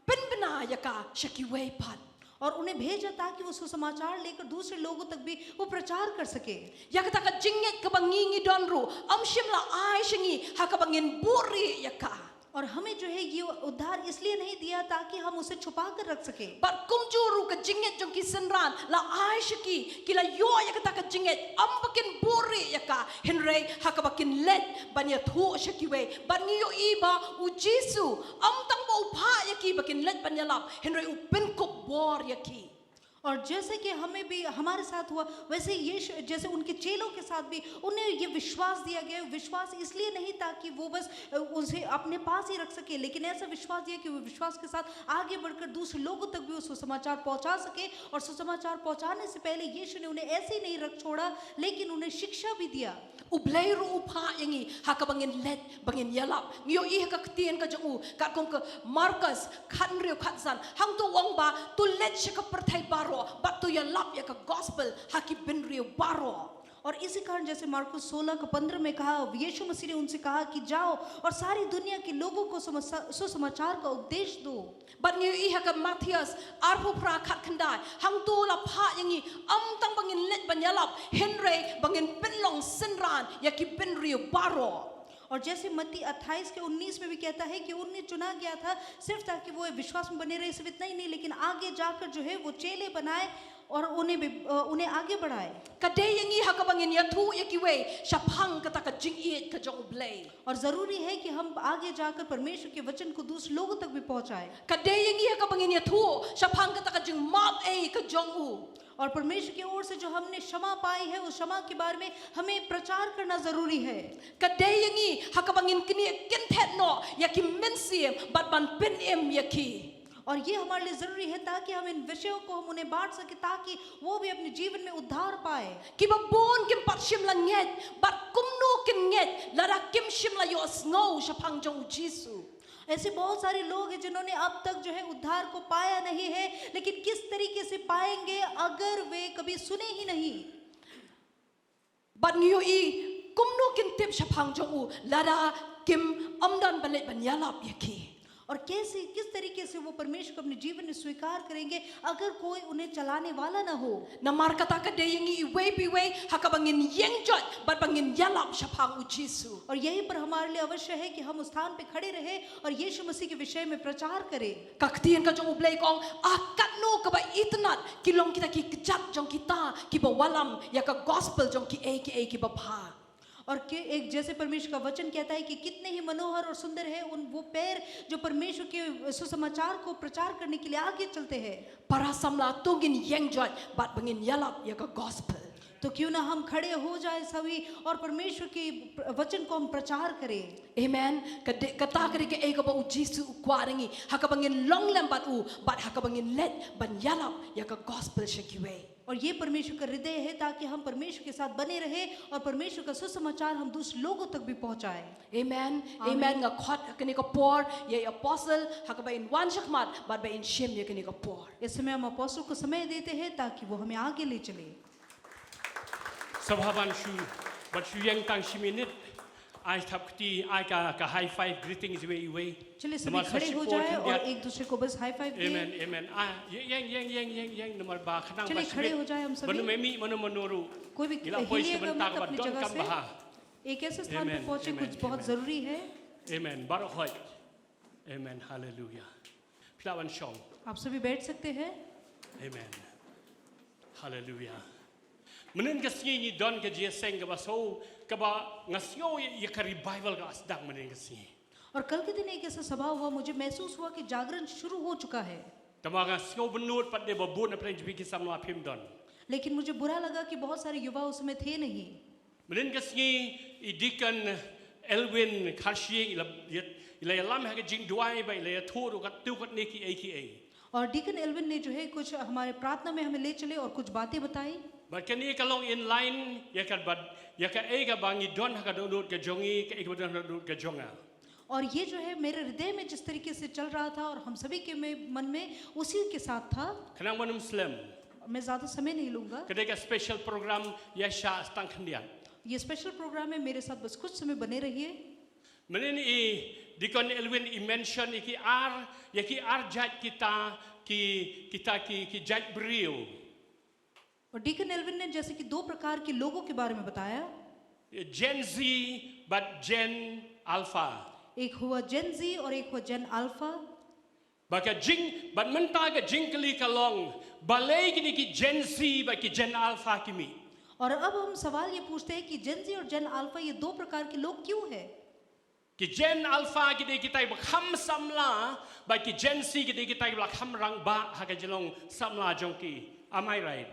pynbna ïa ka sha kiwei pat. और उन्हें भेजा ताकि वो सुसमाचार लेकर दूसरे लोगों तक भी वो प्रचार कर सके। Ïa kata ka jingngeit kaba ngi ngi don ruh, ym shym la ai sha ngi ha kaba ngin buhrieh ïa ka. और हमें जो है, ये उद्धार इसलिए नहीं दिया ताकि हम उसे छुपा कर रख सके। Bad kumjuh ruh ka jingngeit jong ki synran la ai sha ki, ki la ïoh ïa kata ka jingngeit ym ba kin buhrieh ïa ka, hynrei ha kaba kin leit ban ïathuh sha kiwei. Bad ngi ïohi ba U Jisu ym tang ba u phah ïa ki ba kin leit ban ïalap, hynrei u pynkup bor ïa ki. और जैसे कि हमें भी, हमारे साथ हुआ, वैसे ही यीशु, जैसे उनके चेलों के साथ भी उन्हें ये विश्वास दिया गया। विश्वास इसलिए नहीं ताकि वो बस, अ, उसे अपने पास ही रख सके, लेकिन ऐसा विश्वास दिया कि वो विश्वास के साथ आगे बढ़कर दूसरे लोगों तक भी वो सुसमाचार पहुंचा सके। और सुसमाचार पहुंचाने से पहले यीशु ने उन्हें ऐसे ही नहीं रख छोड़ा, लेकिन उन्हें शिक्षा भी दिया। U Blei ruh u phah ïa ngi ha kaba ngin leit ba ngin ïalap. Ngi ïohi ha ka ktien ka jong u, katkum ka Markos khathynriew khatsan, hangto u ong ba to leit sha ka pyrthei baroh bad to ïalap ïa ka gospel ha ki bynriew baroh. और इसी कारण जैसे मार्कुस सोलह का पन्द्रह में कहा, यीशु मसीह ने उनसे कहा कि जाओ और सारी दुनिया के लोगों को समसा-, सुसमाचार का उपदेश दो। Bad ngi ïohi ha ka Mathaios arphew phra khatkhyndai, hangto la phah ïa ngi ym tang ba ngin leit ban ïalap, hynrei ba ngin pynlong synran ïa ki bynriew baroh. और जैसे मत्ती अट्ठाईस के उन्नीस में भी कहता है कि उन्हें चुना गया था सिर्फ ताकि वो विश्वास में बने रहे, सिर्फ इतना ही नहीं, लेकिन आगे जाकर जो है, वो चेले बनाए और उन्हें भी, अ, उन्हें आगे बढ़ाए। Ka dei ïa ngi ha kaba ngin ïathuh ïa kiwei shaphang kata ka jingïeit ka jong U Blei. और जरूरी है कि हम आगे जाकर परमेश्वर के वचन को दूसरे लोगों तक भी पहुंचाएं। Ka dei ïa ngi ha kaba ngin ïathuh shaphang kata ka jingmap ei ka jong u. और परमेश्वर की ओर से जो हमने क्षमा पाई है, उस क्षमा के बारे में हमें प्रचार करना जरूरी है। Ka dei ïa ngi ha kaba ngin knieh kynthet noh ïa ki mynsiem bad ban pynim ïa ki. और ये हमारे लिए जरूरी है ताकि हम इन विषयों को हम उन्हें बांट सके, ताकि वो भी अपने जीवन में उद्धार पाए। Kiba bun kim pat shym la ngeit bad kumno kin ngeit lada kim shym la ïohsngew shaphang jong u Jisu. ऐसे बहुत सारे लोग हैं जिन्होंने अब तक जो है उद्धार को पाया नहीं है, लेकिन किस तरीके से पाएंगे अगर वे कभी सुने ही नहीं? Bad ngi ïohi kumno kin tip shaphang jong u lada kim ym don ba leit ban ïalap ïa ki. और कैसे, किस तरीके से वो परमेश्वर को अपने जीवन में स्वीकार करेंगे अगर कोई उन्हें चलाने वाला ना हो? Namar kata ka dei ïa ngi iwei pa iwei ha kaba ngin ïeng joit bad ba ngin ïalap shaphang u Jisu. और यहीं पर हमारे लिए अवश्य है कि हम उस स्थान पे खड़े रहें और यीशु मसीह के विषय में प्रचार करें। Ka ktien ka jong u Blei ka ong, a katno kaba itynnad ki long kita ki kjat jong kita kiba wallam ïa ka gospel jong kiei kiei kiba bha. और के एक जैसे परमेश्वर का वचन कहता है कि कितने ही मनोहर और सुंदर है उन वो पैर जो परमेश्वर के सुसमाचार को प्रचार करने के लिए आगे चलते हैं। Para samla, to ngin ïeng joit bad ba ngin ïalap ïa ka gospel. तो क्यों ना हम खड़े हो जाए सभी और परमेश्वर के वचन को हम प्रचार करें। Amen. Ka dei, kata ka dei kaei kaba u Jisu u kwah na ngi ha kaba ngin long lem bad u bad ha kaba ngin leit ban ïalap ïa ka gospel sha kiwei. और ये परमेश्वर का हृदय है ताकि हम परमेश्वर के साथ बने रहें और परमेश्वर का सुसमाचार हम दूसरे लोगों तक भी पहुंचाएं। Amen. Amen. Amen. Nga khot ha kane ka por ïa i apostle ha kaba in wan shakhmat bad ba in shim ïa kane ka por. इस समय हम अपोस्टल को समय देते हैं ताकि वो हमें आगे ले चले। Sngewbha ban shu, ban shu ïeng tang shi minit. Ai thap kti, ai ka, ka high five greetings iwei iwei. चलिए सभी खड़े हो जाए और एक दूसरे को बस हाई फाइव दें। Amen, amen. Ah, ïeng, ïeng, ïeng, ïeng, ïeng, namar ba khnang चलिए खड़े हो जाए हम सभी। Mano memi, mano mano ru. कोई भी Ila poi हिलिएगा benta मत ba अपनी don जगह kam से। Baha. एक ऐसे स्थान Amen, पर पहुंचे amen, कुछ बहुत amen. जरूरी है। Amen. Baroh hoi. Amen. Hallelujah. Phi lah ban shong. आप सभी बैठ सकते हैं। Amen. Hallelujah. Mynnin ka sngi ngi don ka jingïaseng kaba shu, kaba nga sngew ïa ka revival ka sdang mynnin ka sngi. और कल के दिन एक ऐसा सभा हुआ, मुझे महसूस हुआ कि जागरण शुरू हो चुका है। Tangba nga sngew bynnud pat de ba bun na pdeng jong phi ki samla phim don. लेकिन मुझे बुरा लगा कि बहुत सारे युवा उसमें थे नहीं। Mynnin ka sngi i Deacon Elwin Kharshiing i la, i la ïalam ha ka jingduwai ba i la ïathuh ruh katto katne kiei kiei. और डीकन एल्विन ने जो है कुछ हमारे प्रार्थना में हमें ले चले और कुछ बातें बताई। Bad kane ka long in line ïa ka bad ïa kaei kaba ngi don ha ka dohnud ka jong ngi, kaei kaba don ha ka dohnud ka jong nga. और ये जो है मेरे हृदय में जिस तरीके से चल रहा था और हम सभी के में, मन में उसी के साथ था। Khnang ban ym slem. मैं ज्यादा समय नहीं लूंगा। Ka dei ka special program ïa sha stang khyndiat. ये स्पेशल प्रोग्राम है, मेरे साथ बस कुछ समय बने रहिए। Mynnin i Deacon Elwin i mention ïa ki ar, ïa ki ar jait kita ki, kita ki, ki jait briew. और डीकन एल्विन ने जैसे कि दो प्रकार के लोगों के बारे में बताया, Gen Z bad Gen Alpha. एक हुआ जेन जी और एक हुआ जेन अल्फा। Bad ka jing, bad mynta ka jingkylli ka long, balei kine ki Gen Z bad ki Gen Alpha ki mih? और अब हम सवाल ये पूछते हैं कि जेन जी और जेन अल्फा ये दो प्रकार के लोग क्यों हैं? Ki Gen Alpha ki dei kita kiba kham samla, bad ki Gen Z ki dei kita kiba la kham rangbah ha ka jinglong samla jong ki. Am I right?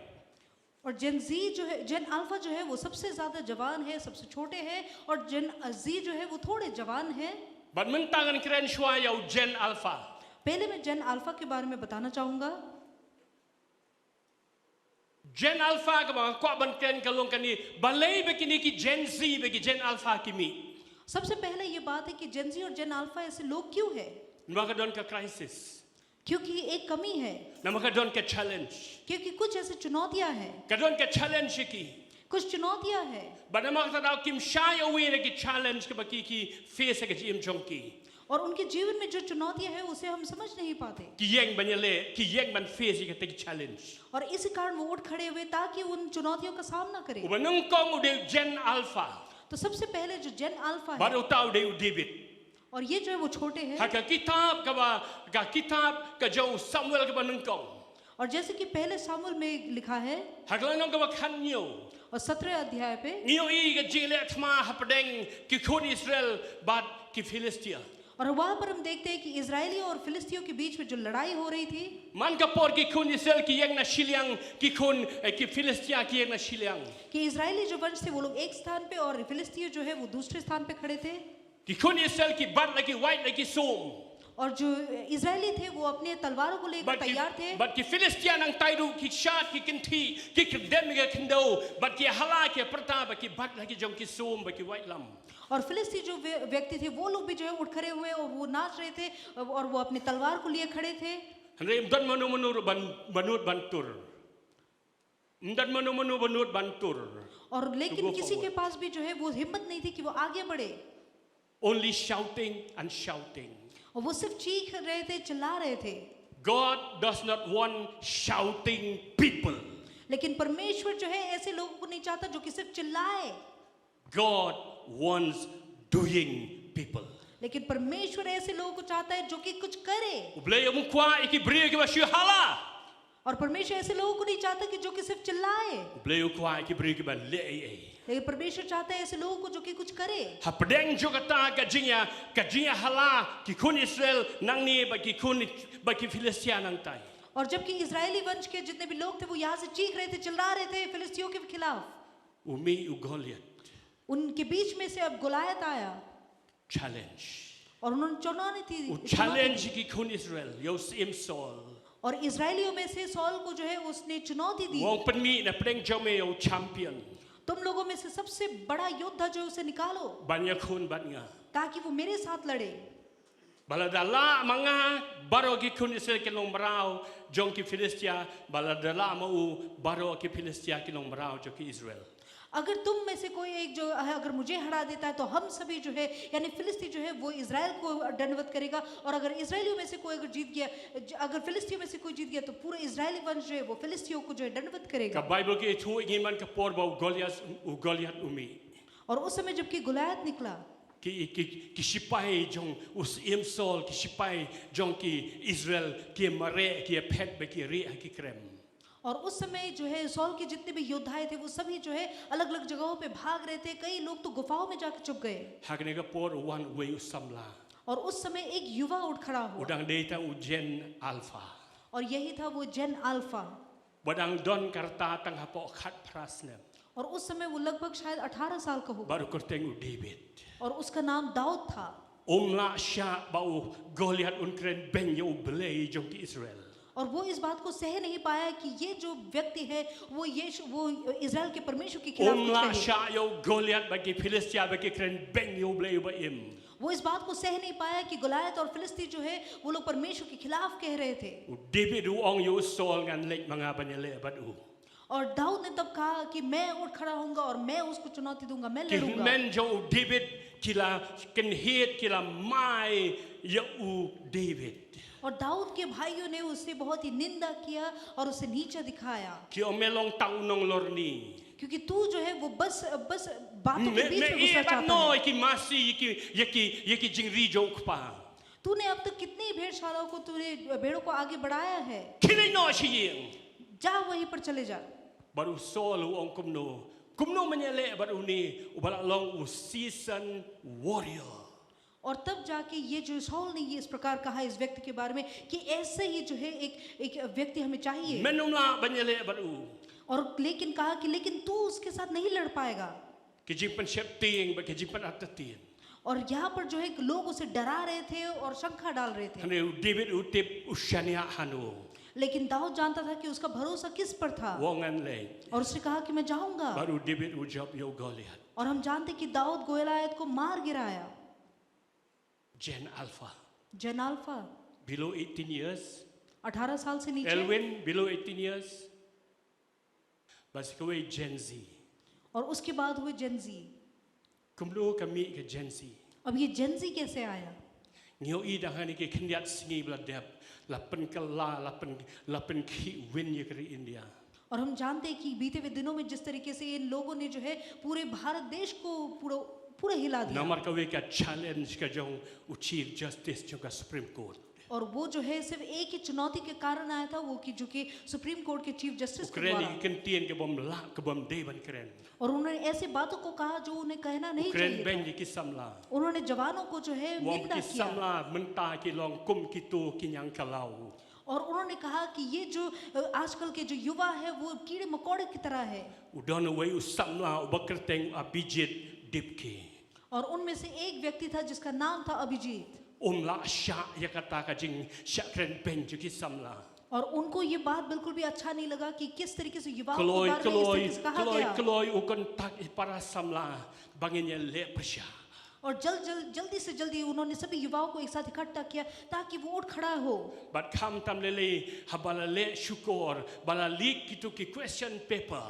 और जेन जी जो है, जेन अल्फा जो है वो सबसे ज्यादा जवान है, सबसे छोटे हैं, और जेन जी जो है वो थोड़े जवान हैं। Bad mynta ngan kren shuwa ïa u Gen Alpha. पहले मैं जेन अल्फा के बारे में बताना चाहूंगा। Gen Alpha kaba nga kwah ban kren ka long kane, balei ba kine ki Gen Z bad ki Gen Alpha ki mih? सबसे पहले ये बात है कि जेन जी और जेन अल्फा ऐसे लोग क्यों हैं? Namar ka don ka crisis. क्योंकि एक कमी है, Namar ka don ka challenge. क्योंकि कुछ ऐसे चुनौतियां हैं, Ka don ka challenge ïa ki. कुछ चुनौतियां हैं। Bad namar kata daw kim shai aware ïa ki challenge kaba ki, ki face ha ka jingim jong ki. और उनके जीवन में जो चुनौतियां हैं उसे हम समझ नहीं पाते। Ki ïeng ban ïaleh, ki ïeng ban face ïa kita ki challenge. और इसी कारण वो उठ खड़े हुए ताकि उन चुनौतियों का सामना करें। Uba nyngkong u dei u Gen Alpha. तो सबसे पहले जो जेन अल्फा Bad है, uta u dei u David. और ये जो है वो छोटे हैं। Ha ka kitab kaba, ka kitab ka jong u Samuel kaba nyngkong. और जैसे कि पहले सामुएल में लिखा है Ha ka lynnong kaba khathynñiew. और सत्रह अध्याय पे, Ngi ïohi ka jingleh thma hapdeng ki khun Israel bad ki Philistia. और वहां पर हम देखते हैं कि इसराइलियों और फिलिस्तीनियों के बीच में जो लड़ाई हो रही थी, Man ka por ki khun Israel ki ïeng na shiliang, ki khun eh, ki Philistia ki ïeng na shiliang. कि इसराइली जो वंश थे, वो लोग एक स्थान पे और फिलिस्तीय जो है, वो दूसरे स्थान पे खड़े थे। Ki khun Israel ki bat la ki wait la ki sum. और जो इसराइली थे, वो अपने तलवारों को लेकर Bat ki, तैयार थे। Bat ki Philistia nangtai ruh ki shad ki kynthih, ki kyrdem ki khyndew, bat ki hala ki pyrta, bat ki bat la ki jong ki sum, bat ki wait lam. और फिलिस्ती जो व्य- व्यक्ति थे, वो लोग भी जो है उठ खड़े हुए और वो नाच रहे थे और वो अपने तलवार को लिए खड़े थे। Hynrei ym don mano mano ruh ban, ban nud ban tur. Ym don mano mano ban nud ban tur. और लेकिन go किसी के forward. पास भी जो है, वो हिम्मत नहीं थी कि वो आगे बढ़े। Only shouting and shouting. और वो सिर्फ चीख रहे थे, चिल्ला रहे थे। God does not want shouting people. लेकिन परमेश्वर जो है, ऐसे लोगों को नहीं चाहता जो कि सिर्फ चिल्लाए। God wants doing people. लेकिन परमेश्वर ऐसे लोगों को चाहता है जो कि कुछ करे। U Blei um kwah ïa ki briew kiba shu hala. और परमेश्वर ऐसे लोगों को नहीं चाहता कि जो कि सिर्फ चिल्लाए। U Blei u kwah ïa ki briew kiba leh ei ei. लेकिन परमेश्वर चाहता है ऐसे लोगों को जो कि कुछ करे। Hapdeng jong kata ka jingïa, ka jingïahala ki khun Israel nangne bad ki khun, bad ki Philistia nangtai. और जबकि इजरायली वंश के जितने भी लोग थे, वो यहाँ से चीख रहे थे, चिल्ला रहे थे फिलिस्तीनियों के खिलाफ। U mih u Goliath. उनके बीच में से अब गोलायत आया Challenge. और उन्होंने चुनौती दी, U चुनौती challenge दी। ki khun Israel, ïa u syiem Saul. और इजरायलियों में से सॉल को जो है, उसने चुनौती दी, Wan pynmih na pdeng jong me ïa u champion. तुम लोगों में से सबसे बड़ा योद्धा जो है, उसे निकालो, Ban ïakhun bad nga. ताकि वो मेरे साथ लड़े। Ba lada lah ma nga, baroh ki khun Israel ki long mraw jong ki Philistia, ba lada lah ma u, baroh ki Philistia ki long mraw jong ki Israel. अगर तुम में से कोई एक जो है, अगर मुझे हरा देता है, तो हम सभी जो है, यानी फिलिस्ती जो है, वो इजराइल को दंडवत करेगा। और अगर इजरायलियों में से कोई अगर जीत गया, ज- अगर फिलिस्तीयों में से कोई जीत गया, तो पूरा इजरायली वंश जो है, वो फिलिस्तीयों को जो है, दंडवत Ka करेगा। Baibl ka ïathuh ïa ngi man ka por ba u Goliath, u Goliath u mih. और उस समय जबकि गोलायत निकला, Ki, ki, ki shipai jong u syiem Saul, ki shipai jong ki Israel, ki mareh, ki phet bad ki rieh ha ki krem. और उस समय जो है, सॉल के जितने भी योद्धाएं थे, वो सभी जो है, अलग-अलग जगहों पे भाग रहे थे। कई लोग तो गुफाओं में जाकर छुप गए। Ha kane ka por u wan uwei u samla. और उस समय एक युवा उठ खड़ा U हुआ, dang dei tang u Gen Alpha. और यही था वो जेन अल्फा। Ba dang don ka rta tang hapoh khatphra snem. और उस समय वो लगभग शायद अठारह साल का होगा, Bad u kyrteng u David. और उसका नाम दाऊद था। Um lah shah ba u Goliath un kren beiñ ïa u Blei jong ki Israel. और वो इस बात को सह नहीं पाया कि ये जो व्यक्ति है, वो यीशु, वो इजराइल के परमेश्वर के खिलाफ Um कुछ lah कहे। shah ïa u Goliath ba ki Philistia ba ki kren beiñ ïa u Blei uba im. वो इस बात को सह नहीं पाया कि गोलायत और फिलिस्ती जो है, वो लोग परमेश्वर के खिलाफ कह रहे थे। U David u ong ïa u Saul, ngan leit ma nga ban ïaleh bad u. और दाऊद ने तब कहा कि मैं उठ खड़ा होऊंगा और मैं उसको चुनौती दूंगा, मैं Ki लड़ूंगा। hynmen jong u David ki la kynhied, ki la mai ïa u David. और दाऊद के भाइयों ने उससे बहुत ही निंदा किया और उसे नीचा दिखाया, Ki ong me long tang u nonglorni. क्योंकि तू जो है, वो बस बस बातों के Me, बीच me में घुसना ïeh bad चाहता no है। ïa ki masi, ïa ki, ïa ki, ïa ki jingri jong u kpa. तूने अब तक कितनी भेड़शालाओं को, तूने भेड़ों को आगे बढ़ाया है, Khie leit noh sha ïing. जा वहीं पर चले जा। Bad u Saul u ong kumno, kumno ban ïaleh bad une uba la long u seasoned warrior. और तब जाके ये जो शाऊल ने ये इस प्रकार कहा इस व्यक्ति के बारे में कि ऐसे ही जो है एक एक व्यक्ति हमें चाहिए। Men ym lah ban ïaleh bad u. और लेकिन कहा कि लेकिन तू उसके साथ नहीं लड़ पाएगा। Ki jingpynsheptieng bad ki jingpynartatien. और यहाँ पर जो है, लोग उसे डरा रहे थे और शंका डाल रहे थे। Hynrei u David u tip u shaniah hano. लेकिन दाऊद जानता था कि उसका भरोसा किस पर था, U ong ngan leit. और उसने कहा कि मैं जाऊंगा। Bad u David u jop ïa u Goliath. और हम जानते कि दाऊद गोलायत को मार गिराया। Gen Alpha. जेन अल्फा, Below eighteen years. अठारह साल से नीचे। Elwin, below eighteen years. Bad sa kawei Gen Z. और उसके बाद हुए जेन जी। Kumno ka mih ka Gen Z. अब ये जेन जी कैसे आया? Ngi ïohi da hangne ki khyndiat sngi ba la dep, la pynkylla, la pyn, la pynkhih win ïa ka ri India. और हम जानते हैं कि बीते हुए दिनों में जिस तरीके से इन लोगों ने जो है पूरे भारत देश को पूरा पूरा हिला दिया। Namar kawei ka challenge ka jong u Chief Justice jong ka Supreme Court. और वो जो है सिर्फ एक ही चुनौती के कारण आया था, वो कि जो कि सुप्रीम कोर्ट के चीफ जस्टिस U के kren द्वारा। ïa ki kyntien kiba ym lah, kiba ym dei ban kren. और उन्होंने ऐसी बातों को कहा जो उन्हें कहना U नहीं kren चाहिए beiñ था। ïa ki samla. उन्होंने जवानों को जो है U ong निंदा ki किया। samla mynta ki long kum kito ki ñiangkyllaw. और उन्होंने कहा कि ये जो अ, आजकल के जो युवा है, वो कीड़े मकोड़े की तरह है। U don uwei u samla uba kyrteng Abhijit Dipke. और उनमें से एक व्यक्ति था जिसका नाम था अभिजीत। Um lah shah ïa kata ka jingshah kren beiñ jong ki samla. और उनको ये बात बिल्कुल भी अच्छा नहीं लगा कि किस तरीके से युवाओं के Kloi बारे में इस तरीके kloi से कहा kloi गया। Kloi u contact ïa para samla ba ngin ïaleh pyrshah. और जल्द जल्द जल्दी से जल्दी उन्होंने सभी युवाओं को एक साथ इकट्ठा किया ताकि वो उठ खड़ा हो। Bad khamtam lei lei haba la leh shukor, ba la leak kito ki question paper.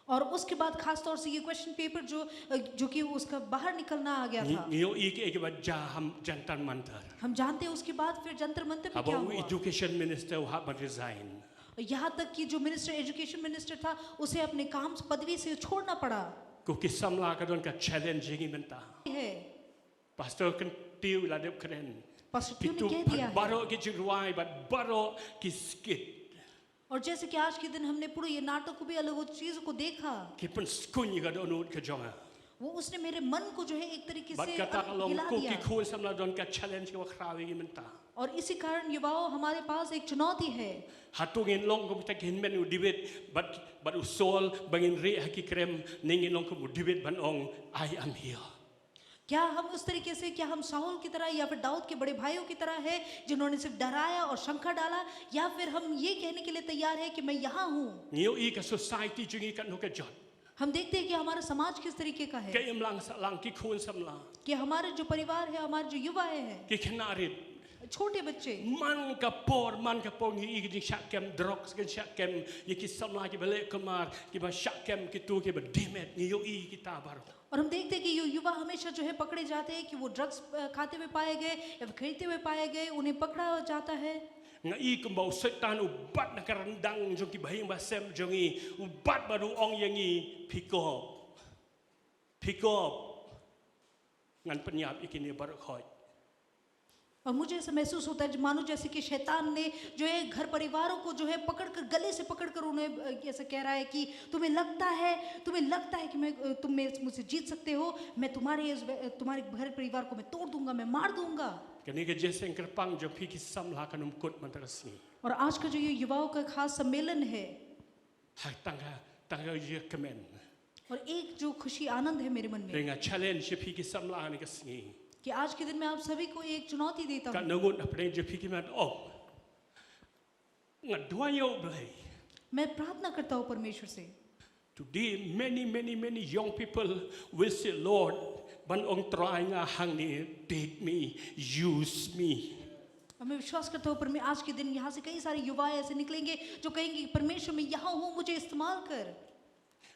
और उसके बाद खास तौर से ये क्वेश्चन पेपर जो अ, जो कि उसका बाहर निकलना आ गया Ngi था। ngi ïohi kaei kaba jia ha Jantar Mantar. हम जानते हैं उसके बाद फिर जंतर मंतर में Haba क्या u हुआ। education minister u hap ban resign. यहाँ तक कि जो मिनिस्टर, एजुकेशन मिनिस्टर था, उसे अपने काम, पदवी से छोड़ना पड़ा। Ko ki samla ka don ka challenge ïa ngi mynta. है। Pastor Kyntiew la dep kren. पास्टर क्यों ने Kito कह दिया है। baroh ki jingrwai bad baroh ki skit. और जैसे कि आज के दिन हमने पूरे ये नाटक को भी अलग, उस चीज को देखा, Ki pynskun ïa ka dohnud ka jong nga. वो उसने मेरे मन को जो है एक तरीके Bad से kata अ, long हिला ko ki दिया। khun samla don ka challenge kaba khraw ïa ngi mynta. और इसी कारण युवाओं, हमारे पास एक चुनौती है। Hato ngin long kum kita ki hynmen u David bad bad u Saul ba ngin rieh ha ki krem, ne ngin long kum u David ban ong, "I am here." क्या हम उस तरीके से, क्या हम शाऊल की तरह या फिर दाऊद के बड़े भाइयों की तरह है जिन्होंने सिर्फ डराया और शंका डाला, या फिर हम ये कहने के लिए तैयार है कि मैं यहाँ हूँ? Ngi ïohi ka society jong ngi katno ka jot. हम देखते हैं कि हमारा समाज किस तरीके का है, Ka imlang sahlang ki khun samla, कि हमारे जो परिवार है, हमारे जो युवा है, ki khynnah rit, छोटे बच्चे। man ka por man ka por ngi ïohi ki jingshah kem drugs, ki jingshah kem ïa ki samla kiba leh kulmar, kiba shah kem kito kiba dih met, ngi ïohi kita baroh. और हम देखते हैं कि ये युवा हमेशा जो है पकड़े जाते हैं कि वो ड्रग्स अ, खाते हुए पाए गए या फिर खरीदते हुए पाए गए, उन्हें पकड़ा जाता है। Nga i kumba u Soitan u bat na ka ryndang jong ki bahaïing bahasem jong ngi, u bat bad u ong ïa ngi, "Phi kop. Phi kop. Ngan pynïap ïa kine baroh khoit." और मुझे ऐसा महसूस होता है, मानो जैसे कि शैतान ने जो है घर परिवारों को जो है पकड़कर, गले से पकड़कर उन्हें अ, ऐसा कह रहा है कि तुम्हें लगता है, तुम्हें लगता है कि मैं अ, तुम मेरे मुझसे जीत सकते हो, मैं तुम्हारे इस, अ, तुम्हारे घर परिवार को मैं तोड़ दूंगा, मैं मार दूंगा। Kane ka jingïaseng kyrpang jong phi ki samla kan ym kut mynta ka sngi. और आज का जो ये युवाओं का खास सम्मेलन है, Ha tang ka, tang ka ïa kmen. और एक जो खुशी आनंद है मेरे मन में, Te nga challenge ïa phi ki samla ha kane ka sngi. कि आज के दिन मैं आप सभी को एक चुनौती देता हूँ। Katno ngut hapdeng jong phi ki mat, oh, nga duwai ïa U Blei. मैं प्रार्थना करता हूँ परमेश्वर से। Today many many many young people will say, "Lord, ban ong Trai nga hangne, take me, use me." और मैं विश्वास करता हूँ, पर मैं आज के दिन यहाँ से कई सारे युवा ऐसे निकलेंगे जो कहेंगे, "परमेश्वर, मैं यहाँ हूँ, मुझे इस्तेमाल कर।"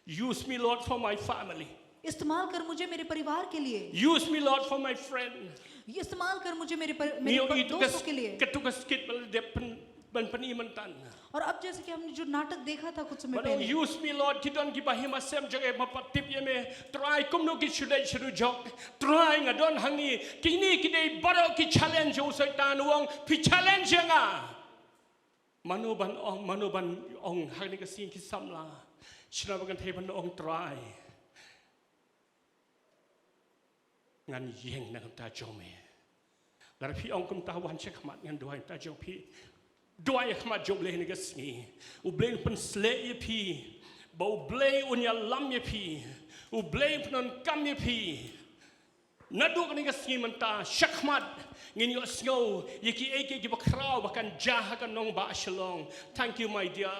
Use me, Lord, for my family. इस्तेमाल कर मुझे मेरे परिवार के लिए। Use me, Lord, for my friend. इस्तेमाल कर मुझे मेरे पर, मेरे Ngi पर, ïohi tu दोस्तों के लिए। ka tu ka skit ba la dep pyn, pyn, pyn-i mynta. और अब जैसे कि हमने जो नाटक देखा था कुछ समय Ban ong, पहले, "Use me, Lord, ki don ki bahaïing bahasem jong nga ba pat tip ïa me. Trai kumno ki shu dei shu dujok. Trai nga don hangne." Kine ki dei baroh ki challenge jong u Soitan, u ong, "Phi challenge ïa nga." Mano ban ong, mano ban ong ha kane ka sngi ki samla? Shano ba kan thei ban ong, "Trai, ngan ïeng na ka bynta jong me"? Lada phi ong kumta, wan sha khmat, ngan duwai na ka bynta jong phi. Duwai ha khmat jong U Blei ha kane ka sngi. U Blei un pynshlur ïa phi. Ba U Blei un ïalam ïa phi. U Blei un pyndonkam ïa phi. Naduh kane ka sngi mynta sha khmat, ngin ïohsngew ïa kiei kiei kiba khraw ba kan jia ha ka nongbah Shillong. Thank you, my dear.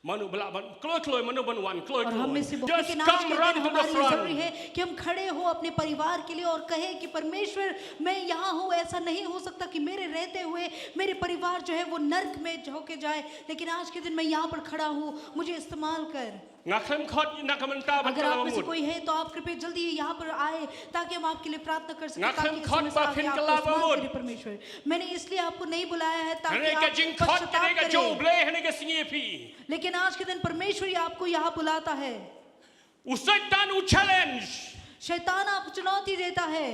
Mano ba lah ban, kloi kloi, mano ban wan, kloi kloi. और हम में से बहुत, Just लेकिन आज come, के run दिन to the हमारे लिए जरूरी front. है कि हम खड़े हो अपने परिवार के लिए और कहें कि परमेश्वर, मैं यहाँ हूँ, ऐसा नहीं हो सकता कि मेरे रहते हुए मेरे परिवार जो है वो नर्क में झोंके जाए, लेकिन आज के दिन मैं यहाँ पर खड़ा हूँ, मुझे इस्तेमाल कर। Nga khlem khot, na ka mynta ban अगर आप में से कोई है तो आप कृपया जल्दी यहाँ पर आए ताकि हम आपके लिए प्रार्थना कर सकें, ताकि इस समय से आगे आपको इस्तेमाल करें परमेश्वर। मैंने इसलिए आपको नहीं बुलाया है ताकि आप पश्चाताप करें। Hynrei ka jingkhot kane ka jong U Blei ha kane ka sngi ïa phi. लेकिन आज के दिन परमेश्वर ही आपको यहाँ बुलाता है। U Soitan u challenge. शैतान आपको चुनौती देता है।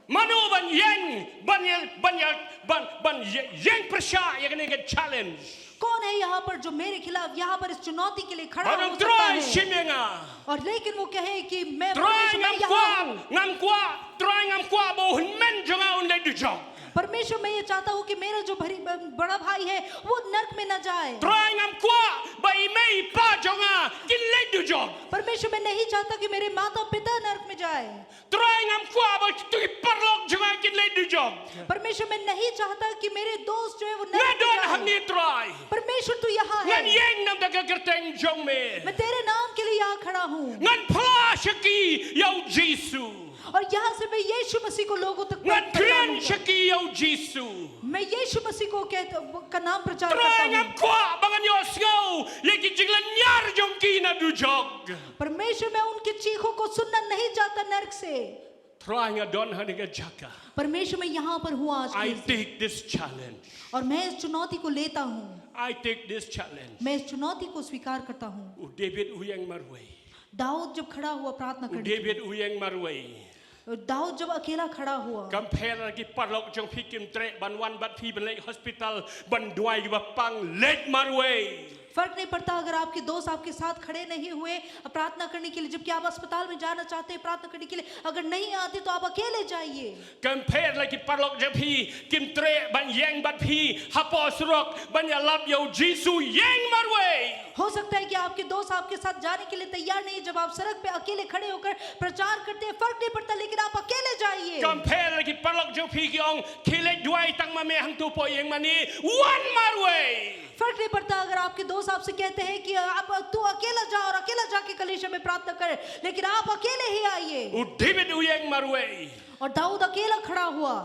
Mano ban ïeng, ban ïeng, ban ïeng, ban, ban ïeng pyrshah ïa kane ka challenge. कौन है यहाँ पर जो मेरे खिलाफ यहाँ पर इस चुनौती के लिए खड़ा Mano हो सकता Trai है? shim ïa nga. और लेकिन वो कहे कि मैं Trai परमेश्वर, मैं ngam यहाँ kwah, हूँ। ngam kwah, Trai ngam kwah ba u hynmen jong nga un leh dujok. परमेश्वर, मैं ये चाहता हूँ कि मेरा जो भरी बड़ा भाई है वो नरक में न जाए। Trai ngam kwah ba i mei i pa jong nga kin leh dujok. परमेश्वर, मैं नहीं चाहता कि मेरे माता पिता नरक में जाए। Trai ngam kwah ba kito ki paralok jong nga kin leh dujok. परमेश्वर, मैं नहीं चाहता कि मेरे दोस्त जो है वो Nga नरक में don जाए। hangne Trai. परमेश्वर, तू यहाँ Ngan है। ïeng namar ka kyrteng jong me. मैं तेरे नाम के लिए यहाँ खड़ा हूँ। Ngan phla sha ki ïa u Jisu. और यहाँ से मैं यीशु मसीह को लोगों तक Ngan kren पहुँचाऊंगा। sha ki ïa u Jisu. मैं यीशु मसीह को कहता, का नाम प्रचार करता Trai हूँ। ngam kwah ba ngan ïohsngew ïa ki jinglynñiar jong ki na dujok. परमेश्वर, मैं उनकी चीखों को सुनना नहीं चाहता नरक से। Trai nga don hangne ka jaka. परमेश्वर, मैं यहाँ पर हूँ आज I के दिन। take this challenge. और मैं इस चुनौती को लेता हूँ। I take this challenge. मैं इस चुनौती को स्वीकार करता हूँ। U David u ïeng marwei. दाऊद जब खड़ा हुआ प्रार्थना U करने के लिए, David u ïeng marwei. दाऊद जब अकेला खड़ा हुआ, Kam pher la ki paralok jong phi kim treh ban wan bad phi ban leit hospital ban duwai kiba pang, leit marwei. फर्क नहीं पड़ता अगर आपके दोस्त आपके साथ खड़े नहीं हुए प्रार्थना करने के लिए, जबकि आप अस्पताल में जाना चाहते हैं प्रार्थना करने के लिए, अगर नहीं आते तो आप अकेले जाइए। Kam pher la ki paralok jong phi kim treh ban ïeng bad phi hapoh surok ban ïalap ïa u Jisu, ïeng marwei. हो सकता है कि आपके दोस्त आपके साथ जाने के लिए तैयार नहीं, जब आप सड़क पे अकेले खड़े होकर प्रचार करते हैं, फर्क नहीं पड़ता, लेकिन आप अकेले जाइए। Kam pher la ki paralok jong phi ki ong khie leit duwai tang ma me hangto, poi ïeng mane, wan marwei. फर्क नहीं पड़ता अगर आपके दोस्त आपसे कहते हैं कि आप, तू अकेला जा और अकेला जाके कलीसिया में प्रार्थना कर, लेकिन आप अकेले ही आइए। U David u ïeng marwei. और दाऊद अकेला खड़ा हुआ।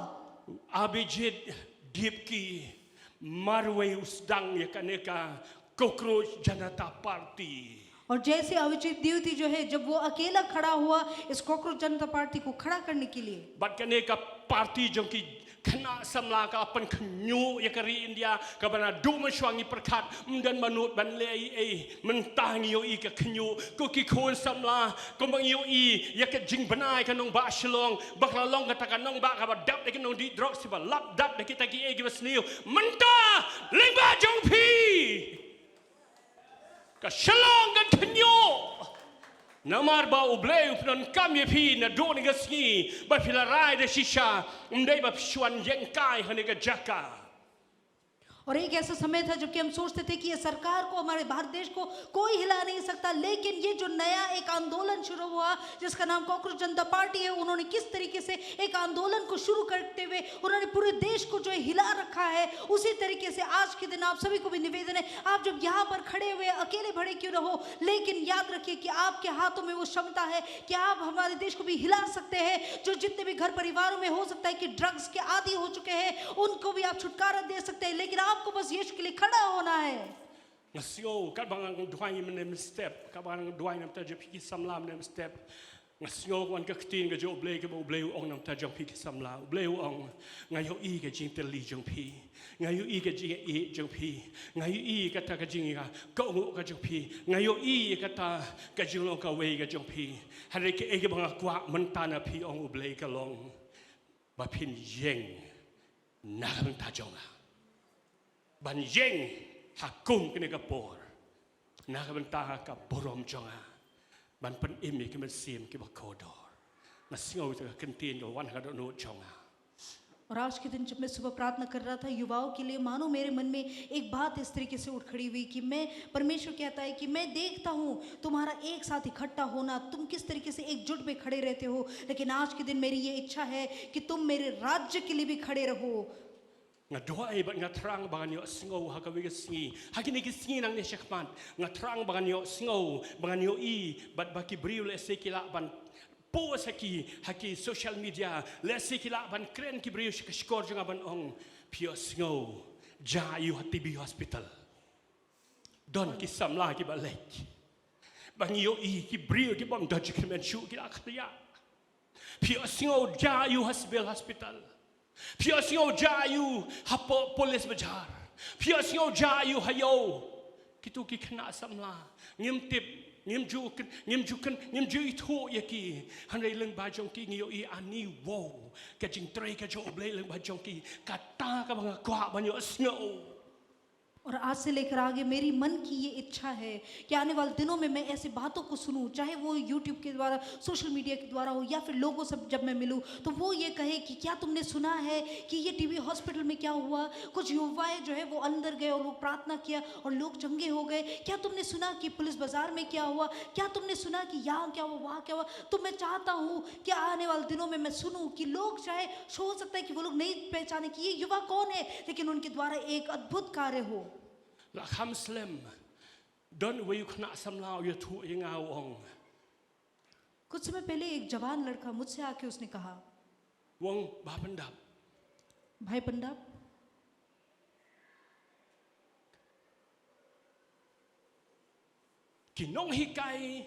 Abijit Dipki marwei u sdang ïa kane ka Cockroach Janata Party. और जैसे अभिजीत द्विवेदी जो है, जब वो अकेला खड़ा हुआ इस कॉकरोच जनता पार्टी को खड़ा करने के लिए, Bad kane ka party jong ki khynnah samla ka la pynkhynñiuh ïa ka ri India, kaba naduh mynshuwa ngi pyrkhat ym don mano ban leh ei ei, mynta ngi ïohi ka khynñiuh. Ko ki khun samla, kumba ngi ïohi ïa ka jingbna ïa ka nongbah Shillong, ba ka la long kata ka nongbah kaba dap da ki nongdih drugs, ba lap dap da kita kiei kiba sniew. Mynta lyngba jong phi ka Shillong kan khynñiuh. Namar ba U Blei u pyndonkam ïa phi naduh kane ka sngi ba phi la rai da shisha, ym dei ba phi shu wan ïeng kai ha kane ka jaka. और एक ऐसा समय था जबकि हम सोचते थे कि ये सरकार को, हमारे भारत देश को कोई हिला नहीं सकता, लेकिन ये जो नया एक आंदोलन शुरू हुआ जिसका नाम कॉकरोच जनता पार्टी है, उन्होंने किस तरीके से एक आंदोलन को शुरू करते हुए उन्होंने पूरे देश को जो है हिला रखा है, उसी तरीके से आज के दिन आप सभी को भी निवेदन है, आप जब यहाँ पर खड़े हुए अकेले भड़े क्यों ना हो, लेकिन याद रखिए कि आपके हाथों में वो क्षमता है कि आप हमारे देश को भी हिला सकते हैं। जो जितने भी घर परिवारों में हो सकता है कि ड्रग्स के आदी हो चुके हैं, उनको भी आप छुटकारा दे सकते हैं, लेकिन आपको बस यीशु के लिए खड़ा होना है। Nga sngew katba nga duwai mynne mynstep, katba nga duwai namar jong phi ki samla mynne mynstep, nga sngew wan ka ktien ka jong U Blei kaba U Blei u ong namar jong phi ki samla. U Blei u ong, nga ïohi ka jingtylli jong phi, nga ïohi ka jingïeit jong phi, nga ïohi kata ka jingïakohnguh ka jong phi, nga ïohi kata ka jinglong kawei ka jong phi. Hynrei kaei kaba nga kwah mynta na phi, ong U Blei, ka long ba phin ïeng na ka bynta jong nga, ban ïeng ha kum kane ka por na ka bynta ka burom jong nga, ban pynim ïa ki mynsiem kiba kordor. Nga sngew ïa ka ktien ka wan ha ka dohnud jong nga. और आज के दिन जब मैं सुबह प्रार्थना कर रहा था युवाओं के लिए, मानो मेरे मन में एक बात इस तरीके से उठ खड़ी हुई कि मैं, परमेश्वर कहता है कि मैं देखता हूँ तुम्हारा एक साथ इकट्ठा होना, तुम किस तरीके से एकजुट में खड़े रहते हो, लेकिन आज के दिन मेरी ये इच्छा है कि तुम मेरे राज्य के लिए भी खड़े रहो। Nga duwai bad nga thrang ba ngan ïohsngew ha kawei ka sngi, ha kine ki sngi nangne shakhmat, nga thrang ba ngan ïohsngew, ba ngan ïohi, bad ba ki briew lehse ki lah ban post ha ki, ha ki social media, lehse ki lah ban kren ki briew sha ka shkor jong nga ban ong, phi ïohsngew, jia aiu ha T B Hospital. Don ki samla kiba leit. Ba ngi ïohi ki briew ki bym don jingkyrmen shuh ki la khlieh. Phi ïohsngew, jia aiu ha Civil Hospital. Phi ïohsngew, jia aiu hapoh Police Bazar. Phi ïohsngew, jia aiu ha ïew. Kito ki khynnah samla, ngim tip Ngim ju kyn, ngim ju kyn, ngim ju ithuh ïa ki. Hynrei lyngba jong ki ngi ïohi ani wow. Ka jingtrei ka jong U Blei lyngba jong ki. Kata kaba nga kwah ban ïohsngew. और आज से लेकर आगे मेरी मन की ये इच्छा है कि आने वाले दिनों में मैं ऐसी बातों को सुनूं, चाहे वो YouTube के द्वारा, सोशल मीडिया के द्वारा हो या फिर लोगों से जब मैं मिलूं तो वो ये कहे कि क्या तुमने सुना है कि ये टीबी हॉस्पिटल में क्या हुआ, कुछ युवाएं जो है वो अंदर गए और वो प्रार्थना किया और लोग चंगे हो गए, क्या तुमने सुना कि पुलिस बाजार में क्या हुआ, क्या तुमने सुना कि यहाँ क्या हुआ, वहाँ क्या हुआ। तो मैं चाहता हूँ कि आने वाले दिनों में मैं सुनूं कि लोग चाहे, हो सकता है कि वो लोग नहीं पहचाने कि ये युवा कौन है, लेकिन उनके द्वारा एक अद्भुत कार्य हो। La kham slem, don uwei u khynnah samla u ïathuh ïa nga u ong. कुछ समय पहले एक जवान लड़का मुझसे आके उसने कहा, U ong, Bah Pyndap. भाई पंडाप, Ki nonghikai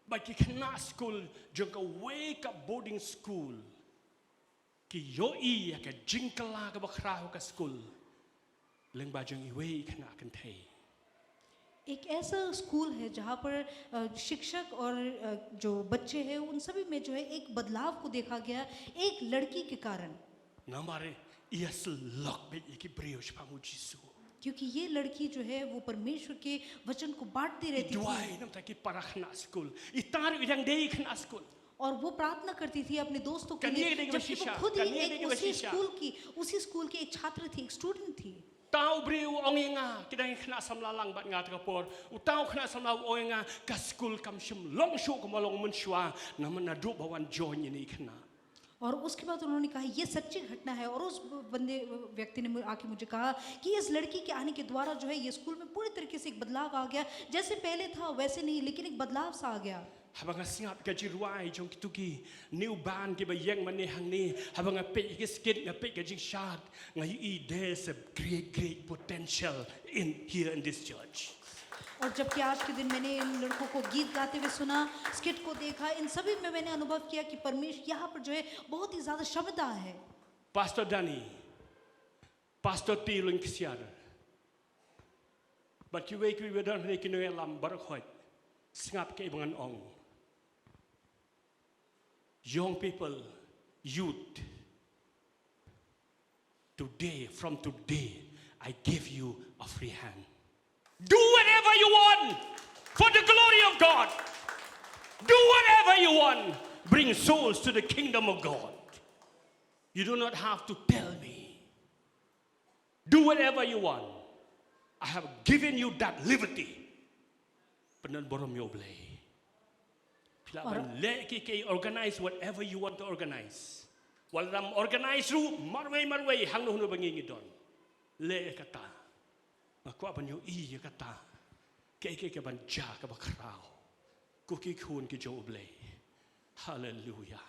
bad ki khynnah skul jong kawei ka boarding school ki ïohi ïa ka jingkylla kaba khraw ka skul lyngba jong iwei i khynnah kynthei. एक ऐसा स्कूल है जहाँ पर अ, शिक्षक और अ, जो बच्चे हैं उन सभी में जो है एक बदलाव को देखा गया एक लड़की के कारण। Namar i ïasyllok beit ïa ki briew shaphang U Jisu. क्योंकि ये लड़की जो है वो परमेश्वर के वचन को बांटती रहती थी। Duwai namar ki para khynnah skul. Ita ruh i dang dei khynnah skul. और वो प्रार्थना करती थी अपने दोस्तों के लिए, जबकि वो खुद ही एक उसी स्कूल की, उसी स्कूल की एक छात्र थी, एक स्टूडेंट थी। Uta u briew u ong ïa nga, ki dang khynnah samla lang bad nga ha kata ka por. Uta u khynnah samla u ong ïa nga, ka skul kam shym long shuh kumba long mynshuwa, namar naduh ba wan join ïa i khynnah. और उसके बाद उन्होंने कहा, ये सच्ची घटना है। और उस बंदे, व्यक्ति ने मु-, आके मुझे कहा कि इस लड़की के आने के द्वारा जो है, ये स्कूल में पूरी तरीके से एक बदलाव आ गया। जैसे पहले था, वैसे नहीं, लेकिन एक बदलाव सा आ गया। Haba nga sngap ka jingrwai jong kito ki new band kiba ïeng mynne hangne, haba nga peit ïa ki skit, nga peit ka jingshad, nga ïohi there's a great, great potential in here in this church. और जबकि आज के दिन मैंने इन लड़कों को गीत गाते हुए सुना, स्किट को देखा, इन सभी में मैंने अनुभव किया कि परमेश्वर यहाँ पर जो है, बहुत ही ज्यादा क्षमता है। Pastor Danny, Pastor T Lyngksiar, bad kiwei kiwei ba don hangne, ki nongïalam baroh khoit, sngap kaei ba ngan ong. Young people, youth, today, from today, I give you a free hand. Do whatever you want for the glory of God. Do whatever you want. Bring souls to the kingdom of God. You do not have to tell me. Do whatever you want. I have given you that liberty. Pyndon burom ïa U Blei. Phi lah ban leh kiei kiei, organize whatever you want to organize. Wat lada ym organize ruh, marwei marwei, hangno hangno ba ngi ngi don. Leh ïa kata. Nga kwah ban ïohi ïa kata. Kaei kaei kaban jia kaba khraw. Ko ki khun ki jong U Blei. Haleluya.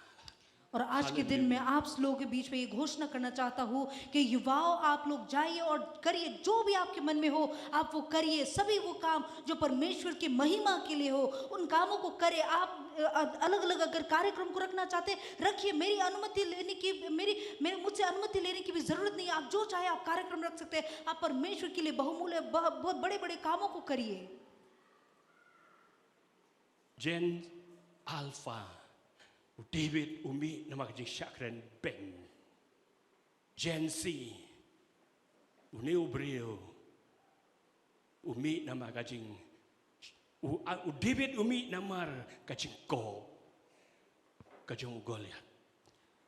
और आज के दिन मैं आप लोगों के बीच में ये घोषणा करना चाहता हूँ कि युवाओं, आप लोग जाइए और करिए, जो भी आपके मन में हो, आप वो करिए। सभी वो काम जो परमेश्वर की महिमा के लिए हो, उन कामों को करें। आप अलग अलग अगर कार्यक्रम को रखना चाहते हैं, रखिए। मेरी अनुमति लेने की, मेरी मेरे मुझसे अनुमति लेने की भी जरूरत नहीं है। आप जो चाहे, आप कार्यक्रम रख सकते हैं। आप परमेश्वर के लिए बहुमूल्य, ब-, बहुत बड़े बड़े कामों को करिए। Gen Alpha, u David u mih namar ka jingshah kren beiñ. Gen Z, une u briew u mih namar ka jing, u, a, u David u mih namar ka jingkob ka jong u Goliath.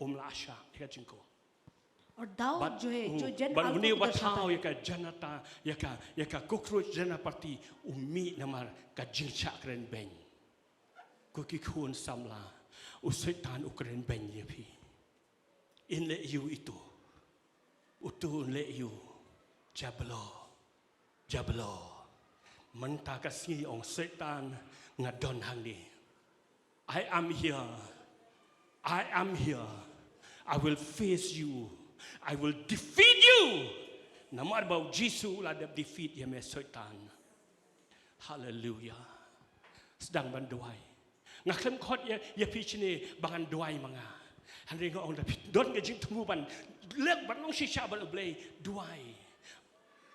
Um lah shah ïa ka jingkob. और दाऊद जो है, जो जेन अल्फा को दर्शाता है। Bad une uba thaw ïa ka Janata, ïa ka, ïa ka Cockroach Janata Party, u mih namar ka jingshah kren beiñ. Ko ki khun samla, u Soitan u kren beiñ ïa phi. In leh ïa u itu. Utu in leh ïa u. Jablo. Jablo. Mynta ka sngi ong Soitan, nga don hangne. I am here. I am here. I will face you. I will defeat you. Namar ba u Jisu u la dep defeat ïa me Soitan. Haleluya. Sdang ban duwai. Nga khlem khot ïa, ïa phi shane ba ngan duwai ma nga. Hynrei nga ong da phi don ka jingthmu ban leh ban long shisha bad U Blei, duwai.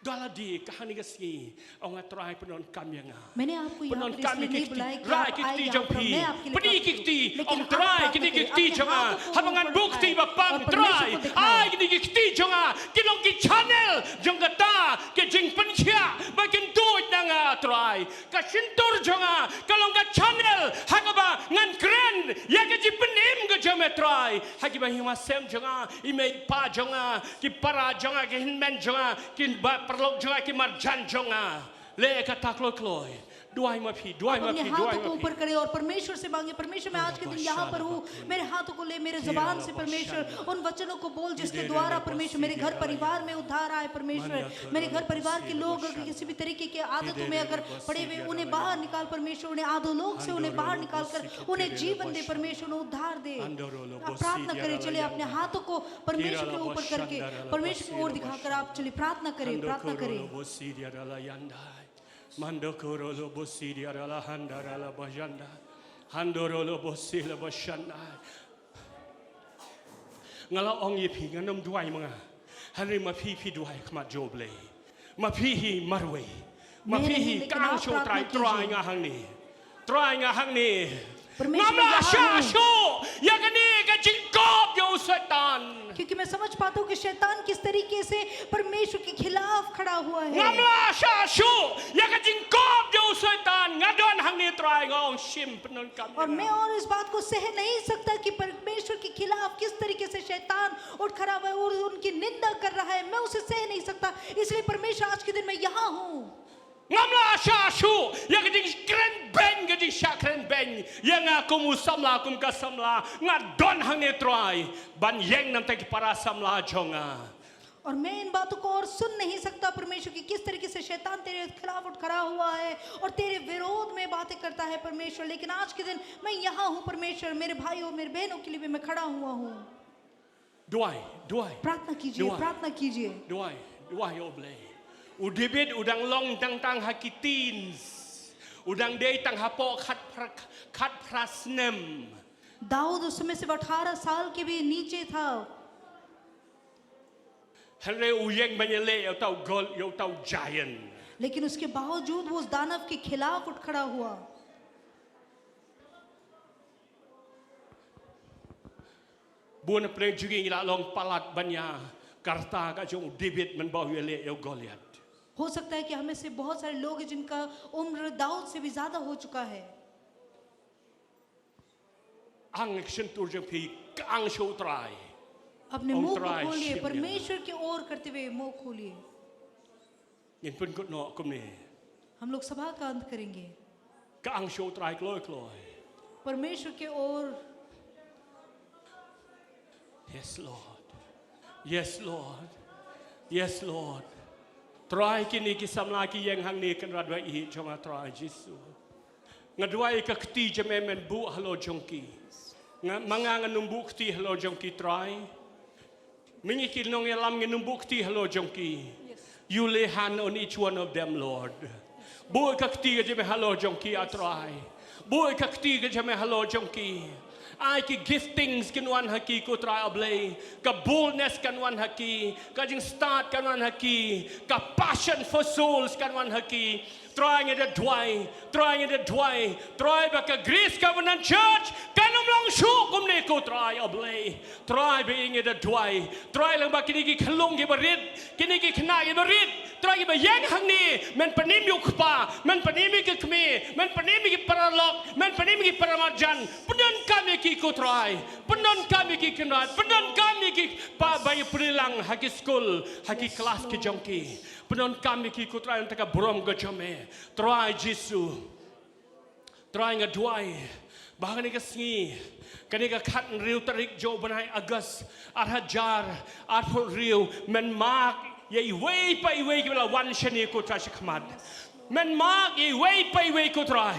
Galati ka hangne ka sngi, ong nga Trai pyndonkam ïa nga. मैंने आपको यहाँ पर इसलिए नहीं बुलाया कि आप आए यहाँ पर, मैं आपके लिए प्रार्थना करूँ। लेकिन आप प्रार्थना करें, अपने हाथों को ऊपर करें, अपने हाथों को ऊपर करें। Pyndonkam ïa nga. Pyndonkam ïa nga Trai, kine ki kti jong nga. Kine ki kti jong nga. Haba ngan buh kti ba pang Trai, ai kine ki kti jong nga ki long ki channel jong kata ka jingpynkhiah ba kin tuid na nga Trai. Ka shyntur jong nga ka long ka channel ha kaba ngan kren ïa ka jingpynim ka jong me Trai ha kiba hima sem jong nga, i mei i pa jong nga, ki para jong nga, ki hynmen jong nga, ki paralok jong nga, ki marjan jong nga. Leh kata kloi kloi. Duwai ma phi, duwai ma phi, duwai ma phi. अपने हाथों को ऊपर करें और परमेश्वर से मांगे, परमेश्वर, मैं आज के दिन यहाँ पर हूँ, मेरे हाथों को ले, मेरे जबान से परमेश्वर उन वचनों को बोल जिसके द्वारा परमेश्वर मेरे घर परिवार में उद्धार आए। परमेश्वर, मेरे घर परिवार के लोग अगर किसी भी तरीके के आदतों में अगर पड़े हुए, उन्हें बाहर निकाल परमेश्वर, उन्हें अधोलोक से उन्हें बाहर निकाल कर उन्हें जीवन दे परमेश्वर, उन्हें उद्धार दे। आप प्रार्थना करें, चलिए अपने हाथों को परमेश्वर के ऊपर करके, परमेश्वर की ओर दिखाकर आप चलिए प्रार्थना करें, प्रार्थना करें। Mando koro lo bosi dia rala handa rala bajanda. Handoro lo bosi la bashanda. Nga la ong ïa phi, ngan ym duwai ma nga. Hynrei ma phi phi duwai khmat jong U Blei. Ma phi hi marwei. Ma phi hi kang shu Trai, Trai nga hangne. Trai nga hangne. Ngam lah shah shuh ïa kane ka jingkop jong u Soitan. क्योंकि मैं समझ पाता हूँ कि शैतान किस तरीके से परमेश्वर के खिलाफ खड़ा हुआ है। Ngam lah shah shuh ïa ka jingkop jong u Soitan. Nga don hangne Trai, nga ong shim, pyndonkam ïa nga. और मैं और इस बात को सह नहीं सकता कि परमेश्वर के खिलाफ किस तरीके से शैतान उठ खड़ा हुआ है और उनकी निंदा कर रहा है। मैं उसे सह नहीं सकता, इसलिए परमेश्वर आज के दिन मैं यहाँ हूँ। Ngam lah shah shuh ïa ka jingkren beiñ, ka jingshah kren beiñ ïa nga kum u samla, kum ka samla. Nga don hangne Trai ban ïeng namar ki para samla jong nga. और मैं इन बातों को और सुन नहीं सकता परमेश्वर, कि किस तरीके से शैतान तेरे खिलाफ उठ खड़ा हुआ है और तेरे विरोध में बातें करता है परमेश्वर, लेकिन आज के दिन मैं यहाँ हूँ परमेश्वर, मेरे भाइयों, मेरे बहनों के लिए भी मैं खड़ा हुआ हूँ। Duwai, duwai. प्रार्थना कीजिए, प्रार्थना कीजिए। Duwai, duwai, O Blei. U David u dang long tang tang ha ki teens. U dang dei tang hapoh khat phra-, khat phra snem. दाऊद उस समय सिर्फ अठारह साल के भी नीचे था। Hynrei u ïeng ban ïaleh ïa uta u Gol-, ïa uta u giant. लेकिन उसके बावजूद वो उस दानव के खिलाफ उठ खड़ा हुआ। Bun na pdeng jong ngi la long palat ban ïa ka rta ka jong u David mynba u ïaleh ïa u Goliath. हो सकता है कि हमें से बहुत सारे लोग हैं जिनका उम्र दाऊद से भी ज्यादा हो चुका है। Ang ïa ka shyntur jong phi, kang sha u Trai. अपने मुंह को खोलिए, परमेश्वर की ओर करते हुए मुंह खोलिए। Ngin pynkut noh kumne. हम लोग सभा का अंत करेंगे। Kang sha u Trai kloi kloi. परमेश्वर के ओर। Yes, Lord. Yes, Lord. Yes, Lord. Trai, kine ki samla ki ïeng hangne, Kynrad ba ïeit jong nga Trai Jisu. Nga duwai ka kti jong me men buh halor jong ki. Nga, ma nga ngan ym buh kti halor jong ki Trai. Ma ngi ki nongïalam ngin ym buh kti halor jong ki. You lay hand on each one of them, Lord. Buh ka kti ka jong me halor jong ki, ah Trai. Buh ka kti ka jong me halor jong ki. Ai ki giftings kin wan ha ki, ko Trai A Blei. Ka boldness kan wan ha ki. Ka jingstad kan wan ha ki. Ka passion for souls kan wan ha ki. Trai, ngi da duwai, Trai, ngi da duwai, Trai, ba ka Grace Covenant Church kan ym long shuh kumne, ko Trai A Blei. Trai ba ïeit, ngi da duwai, Trai, lyngba kine ki khyllung kiba rit, kine ki khynnah kiba rit, Trai, kiba ïeng hangne, men pynim ïa u kpa, men pynim ïa ki kmie, men pynim ïa ki paralok, men pynim ïa ki paramarjan. Pyndonkam ïa ki, ko Trai. Pyndonkam ïa ki, Kynrad. Pyndonkam ïa ki, pa, ba ïa pyrshang lang ha ki skul, ha ki klas ki jong ki. Pyndonkam ïa ki, ko Trai, na ka bynta ka burom ka jong me. Trai Jisu. Trai, nga duwai ba ha kane ka sngi, kane ka khathynriew tarik jong u bnai August, ar hajar arphew hynriew, men mark ïa iwei pa iwei kiba la wan shane, ko Trai, shakhmat. Men mark ïa iwei pa iwei, ko Trai.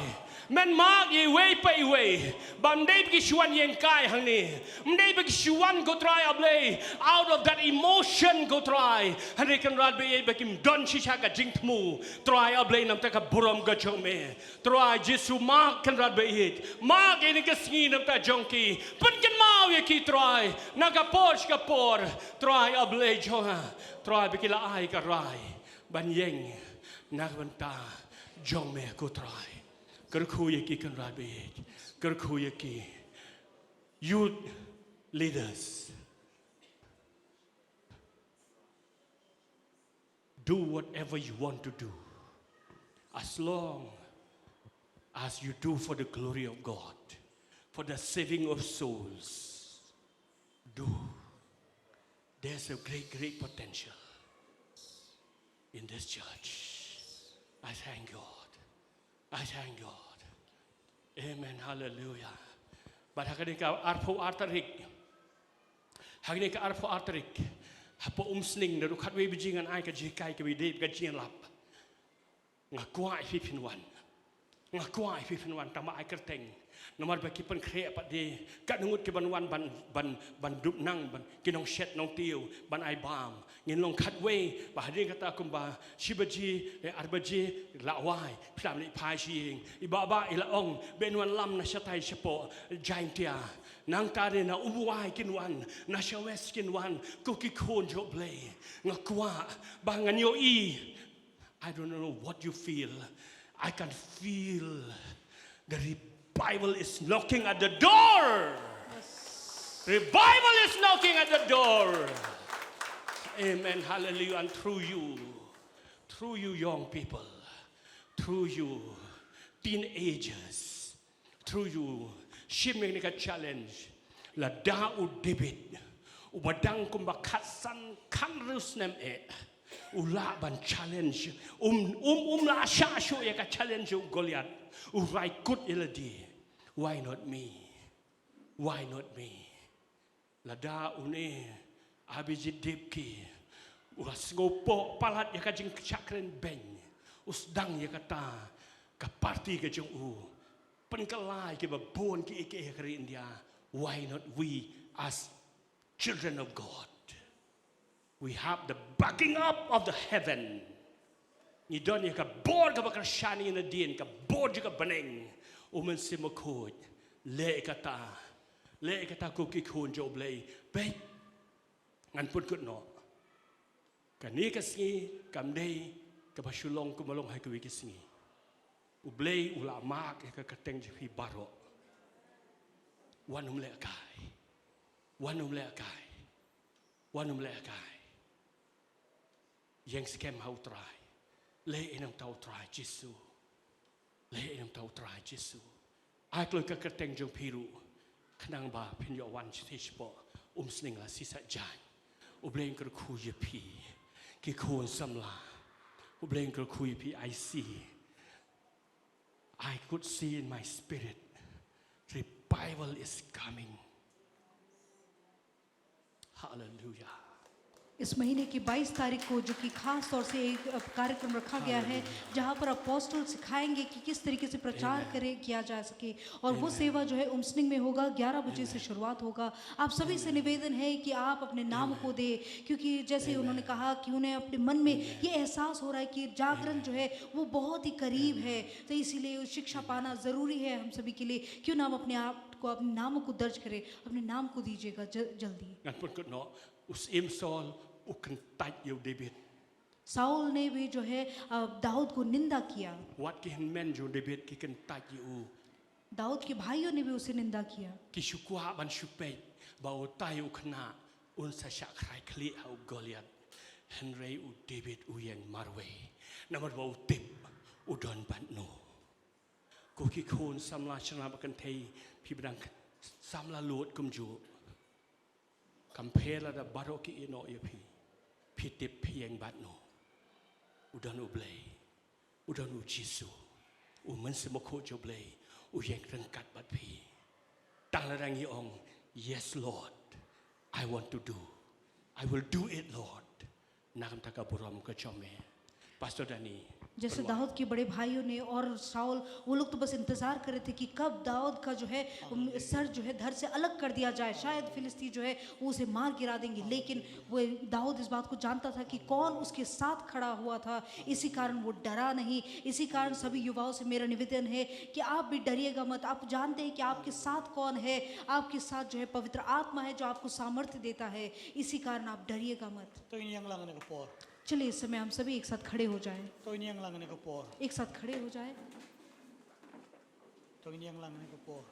Men mark ïa iwei pa iwei. Ba ym dei ba ki shu wan ïeng kai hangne. Ym dei ba ki shu wan, ko Trai A Blei, out of that emotion, ko Trai. Hynrei Kynrad ba ïeit, ba kim don shisha ka jingthmu, Trai A Blei, na ka bynta ka burom ka jong me. Trai Jisu, mark, Kynrad ba ïeit. Mark ïa kane ka sngi na ka bynta jong ki. Pynkynmaw ïa ki, Trai. Na ka por sha ka por, Trai A Blei jong nga. Trai, ba ki la ai ka rai. ban ïeng na ka bynta jong me ko Trai. Kyrkhu ïa ki kynrad baieit, kyrkhu ïa ki youth leaders. Do whatever you want to do, as long as you do for the glory of God, for the saving of souls. Do. There's a great, great potential in this church. I thank God. I thank God. Amen. Hallelujah. Bad ha kane ka arphew ar tarik, ha kane ka arphew ar tarik, hapoh Umsning, naduh khatwei baje ngan ai ka jinghikai kaba ïadei bad ka jingïalap. Nga kwah ïa phi phin wan. Nga kwah ïa phi phin wan tang ba ai kyrteng. Namar ba ki pynkhreh pat de, katno ngut ki ban wan ban, ban, ban dup nang, ban, ki nongshet nongtiew ban ai bam. Ngin long khatwei, ba hadien kata kumba shi baje, eh, ar baje, la wai, phi la leit phai sha ïing. I Bah Bah i la ong, ba yn wan lam na shatai shapoh Jaintia. Nangta de na Umwai kin wan, na sha West kin wan, ko ki khun jong U Blei. Nga kwah ba ngan ïohi. I don't know what you feel. I can feel the revival is knocking at the door. Revival is knocking at the door. Amen. Hallelujah. And through you, through you young people, through you teenagers, through you, shim ïa kane ka challenge. Lada u David, uba dang kumba khatsan khathynriew snem eh, u lah ban challenge, um, um, um lah shah shuh ïa ka challenge u Goliath, u rai kut ïa lade. Why not me? Why not me? Lada une Abijit Dev ki, u la sngewpoh palat ïa ka jingshakren beiñ, u sdang ïa kata ka party ka jong u, pynkylla ïa kiba bun kiei kiei ha ka ri India. Why not we as children of God? We have the backing up of the heaven. Ngi don ïa ka bor kaba kyrshan ïa nadien, ka bor jong ka bneng. U Mynsiem Bakhuid, leh kata, leh kata ko ki khun jong U Blei. Peit, ngan pynkut noh. Kane ka sngi kam dei kaba shu long kumba long ha kiwei ki sngi. U Blei u la mark ïa ka kyrteng jong phi baroh. Wan ym lehkai. Wan ym lehkai. Wan ym lehkai. Ïeng skhem ha U Trai. Leh ïa nangta U Trai Jisu. Leh ïa nangta U Trai Jisu. Ai kloi ka kyrteng jong phi ruh, khnang ba phin ïoh wan sha shapoh Umsning la shisha jaiñ. U Blei un kyrkhu ïa phi. Ki khun samla, U Blei un kyrkhu ïa phi. I see, I could see in my spirit, revival is coming. Hallelujah. इस महीने की बाईस तारीख को, जो कि खास तौर से एक, अ, कार्यक्रम रखा गया है, हालेलुया। जहां पर अपोस्टल सिखाएंगे कि किस तरीके से प्रचार हालेलुया। करें, किया जा सके। और वो हालेलुया। सेवा जो है उमसनिंग में होगा, ग्यारह बजे से हालेलुया। शुरुआत होगा। आप सभी से हालेलुया। निवेदन है कि आप अपने नाम हालेलुया। को दें, क्योंकि जैसे हालेलुया। उन्होंने कहा कि उन्हें अपने मन में हालेलुया। ये एहसास हो रहा है कि जागरण हालेलुया। जो है वो बहुत ही करीब हालेलुया। है, तो इसीलिए शिक्षा हालेलुया। पाना ज़रूरी है हम सभी के लिए। क्यों ना हम अपने आप को, अपने नामों को दर्ज करें, अपने नाम को दीजिएगा ज-, जल्दी। Ngan pynkut noh, u Syiem Saul u kyntait ïa u David. साउल ने भी जो है, अ, दाऊद को निंदा किया। Wat ki hynmen jong u David ki kyntait ïa u. दाऊद के भाइयों ने भी उसे निंदा किया। Ki shu kwah ban shu peit ba utai u khynnah un sa shah khrai khlieh ha u Goliath. Hynrei u David u ïeng marwei. Namar ba u tip u don bad no. Ko ki khun samla shynna ba kynthei, phi ba dang samla lut kumjuh. Kam pher lada baroh ki ïeh noh ïa phi. Phi tip phi ïeng bad no. U don U Blei. U don U Jisu. U Mynsiem Bakhuid jong U Blei. U ïeng ryngkat bad phi. Tang lada ngi ong, "Yes, Lord. I want to do. I will do it, Lord." Na ka bynta ka burom ka jong me. Pastor Danny, जैसे दाऊद के बड़े भाइयों ने और शाऊल, वो लोग तो बस इंतजार कर रहे थे कि कब दाऊद का जो है, उम, सर जो है धड़ से अलग कर दिया जाए, शायद फिलिस्ती जो है वो उसे मार गिरा देंगे। लेकिन वो दाऊद इस बात को जानता था कि कौन उसके साथ खड़ा हुआ था, इसी कारण वो डरा नहीं। इसी कारण सभी युवाओं से मेरा निवेदन है कि आप भी डरिएगा मत। आप जानते हैं कि आपके साथ कौन है, आपके साथ जो है पवित्र आत्मा है जो आपको सामर्थ्य देता है, इसी कारण आप डरिएगा मत। To ngin ïeng lang ha kane ka por. चलिए, इस समय हम सभी एक साथ खड़े हो जाएं। To ngin ïeng lang kane ka por. एक साथ खड़े हो जाएं. To ngin ïeng lang kane ka por.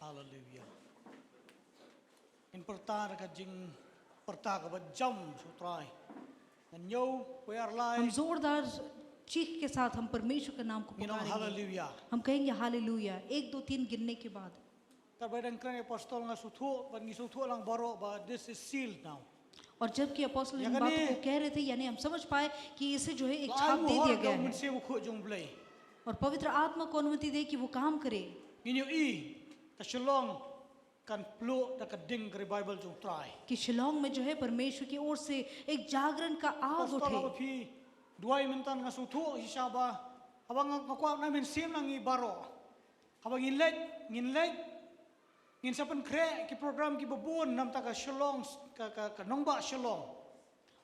Haleluia. Ngin pyrta da ka jingpyrta kaba jam sha U Trai. Ngan ñiew, wei ar lai. हम जोरदार चीख के साथ हम परमेश्वर के नाम को पुकारेंगे. Haleluia. हम कहेंगे हालेलुया. एक, दो, तीन गिनने के बाद. Katba dang kren apostol nga sngewthuh, ba ngi sngewthuh lang baroh ba this is sealed now. और जबकि अपोस्टल इन बातों को कह रहे थे, यानी हम समझ पाए कि इसे जो है एक छाप दे दिया गया है. Mynsiem Bakhuid jong U Blei. और पवित्र आत्मा को अनुमति दे कि वो काम करे. Ngin ïohi, ka Shillong kan pluh da ka ding ka revival jong U Trai. कि शिलोंग में जो है परमेश्वर की ओर से एक जागरण का आग उठे. Apostol haba phi duwai mynta nga sngewthuh shisha ba haba nga, nga kwah na mynsiem na ngi baroh. Haba ngin leit, ngin leit, ngin sa pynkhreh ki program kiba bun namar ka Shillong, ka, ka, ka nongbah Shillong.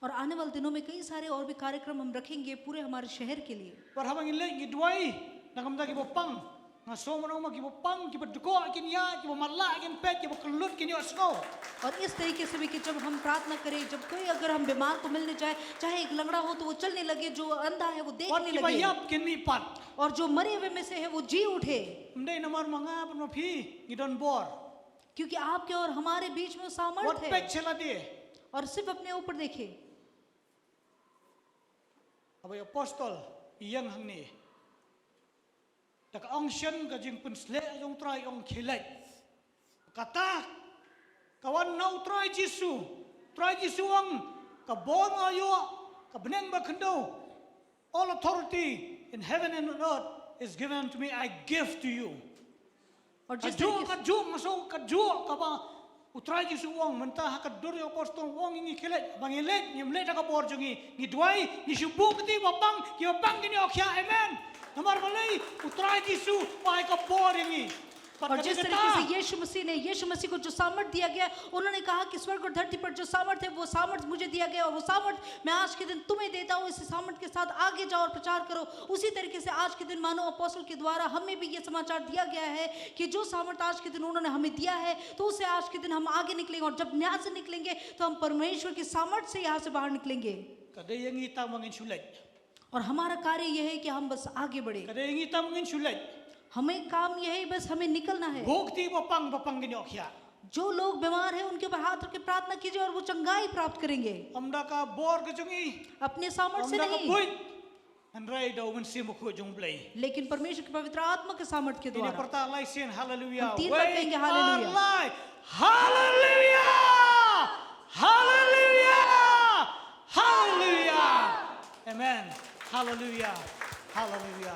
और आने वाले दिनों में कई सारे और भी कार्यक्रम हम रखेंगे पूरे हमारे शहर के लिए. Bad haba ngin leit ngi duwai na ka bynta kiba pang. Nga sngew mynno ma kiba pang, kiba dkoh kin ïaid, kiba matlah kin peit, kiba kyllut kin ïohsngew. और इस तरीके से भी कि जब हम प्रार्थना करें, जब कोई अगर हम बीमार को मिलने जाए, चाहे एक लंगड़ा हो तो वो चलने लगे, जो अंधा है वो देखने लगे. Wat kiba ïap kin mihpat. और जो मरे हुए में से है वो जी उठे. Ym dei namar ma nga bad ma phi ngi don bor. क्योंकि आपके और हमारे बीच में वो सामर्थ है. Wat peit sha lade. और सिर्फ अपने ऊपर देखें. Haba i apostol i ïeng hangne, da ka unction, ka jingpynsleh jong U Trai, i ong khie leit. Kata ka wan na U Trai Jisu. U Trai Jisu u ong, ka bor nga ïoh, ka bneng bad khyndew. All authority in heaven and on earth is given to me, I give to you. Kajuh, kajuh, nga sngew kajuh kaba U Trai Jisu u ong mynta ha ka dur jong u apostol, u ong ïa ngi khie leit, ba ngi leit, ngim leit da ka bor jong ngi, ngi duwai, ngi shu buh kti ba pang, kiba pang kin ïoh khiah, amen. Namar balei? U Trai Jisu u ai ka bor ïa ngi. और जिस तरीके से यीशु मसीह ने, यीशु मसीह को जो सामर्थ दिया गया, उन्होंने कहा कि स्वर्ग और धरती पर जो सामर्थ है, वो सामर्थ मुझे दिया गया, और वो सामर्थ मैं आज के दिन तुम्हें देता हूँ। इसी सामर्थ के साथ आगे जाओ और प्रचार करो। उसी तरीके से आज के दिन मानो अपोस्टल के द्वारा हमें भी ये समाचार दिया गया है कि जो सामर्थ आज के दिन उन्होंने हमें दिया है, तो उसे आज के दिन हम आगे निकलेंगे, और जब यहाँ से निकलेंगे, तो हम परमेश्वर की सामर्थ से यहाँ से बाहर निकलेंगे। Ka dei ïa ngi tang ba ngin shu leit. और हमारा कार्य यह है कि हम बस आगे बढ़े। Ka dei ïa ngi tang ba ngin shu leit. हमें काम यह है, बस हमें निकलना है। Buh kti ba pang, ba pang kin ïoh khiah. जो लोग बीमार हैं, उनके ऊपर हाथ रख के प्रार्थना कीजिए और वो चंगाई प्राप्त करेंगे। Ym da ka bor ka jong ngi. अपने सामर्थ्य से नहीं। Ym da ka buit. Hynrei da U Mynsiem Bakhuid jong U Blei. लेकिन परमेश्वर के पवित्र आत्मा के सामर्थ्य के द्वारा। Ngin pyrta lai sien, haleluya. हम तीन बार कहेंगे, हालेलुया। Wei ar lai. Haleluya! Haleluya! Haleluya! Amen. Haleluya. Haleluya.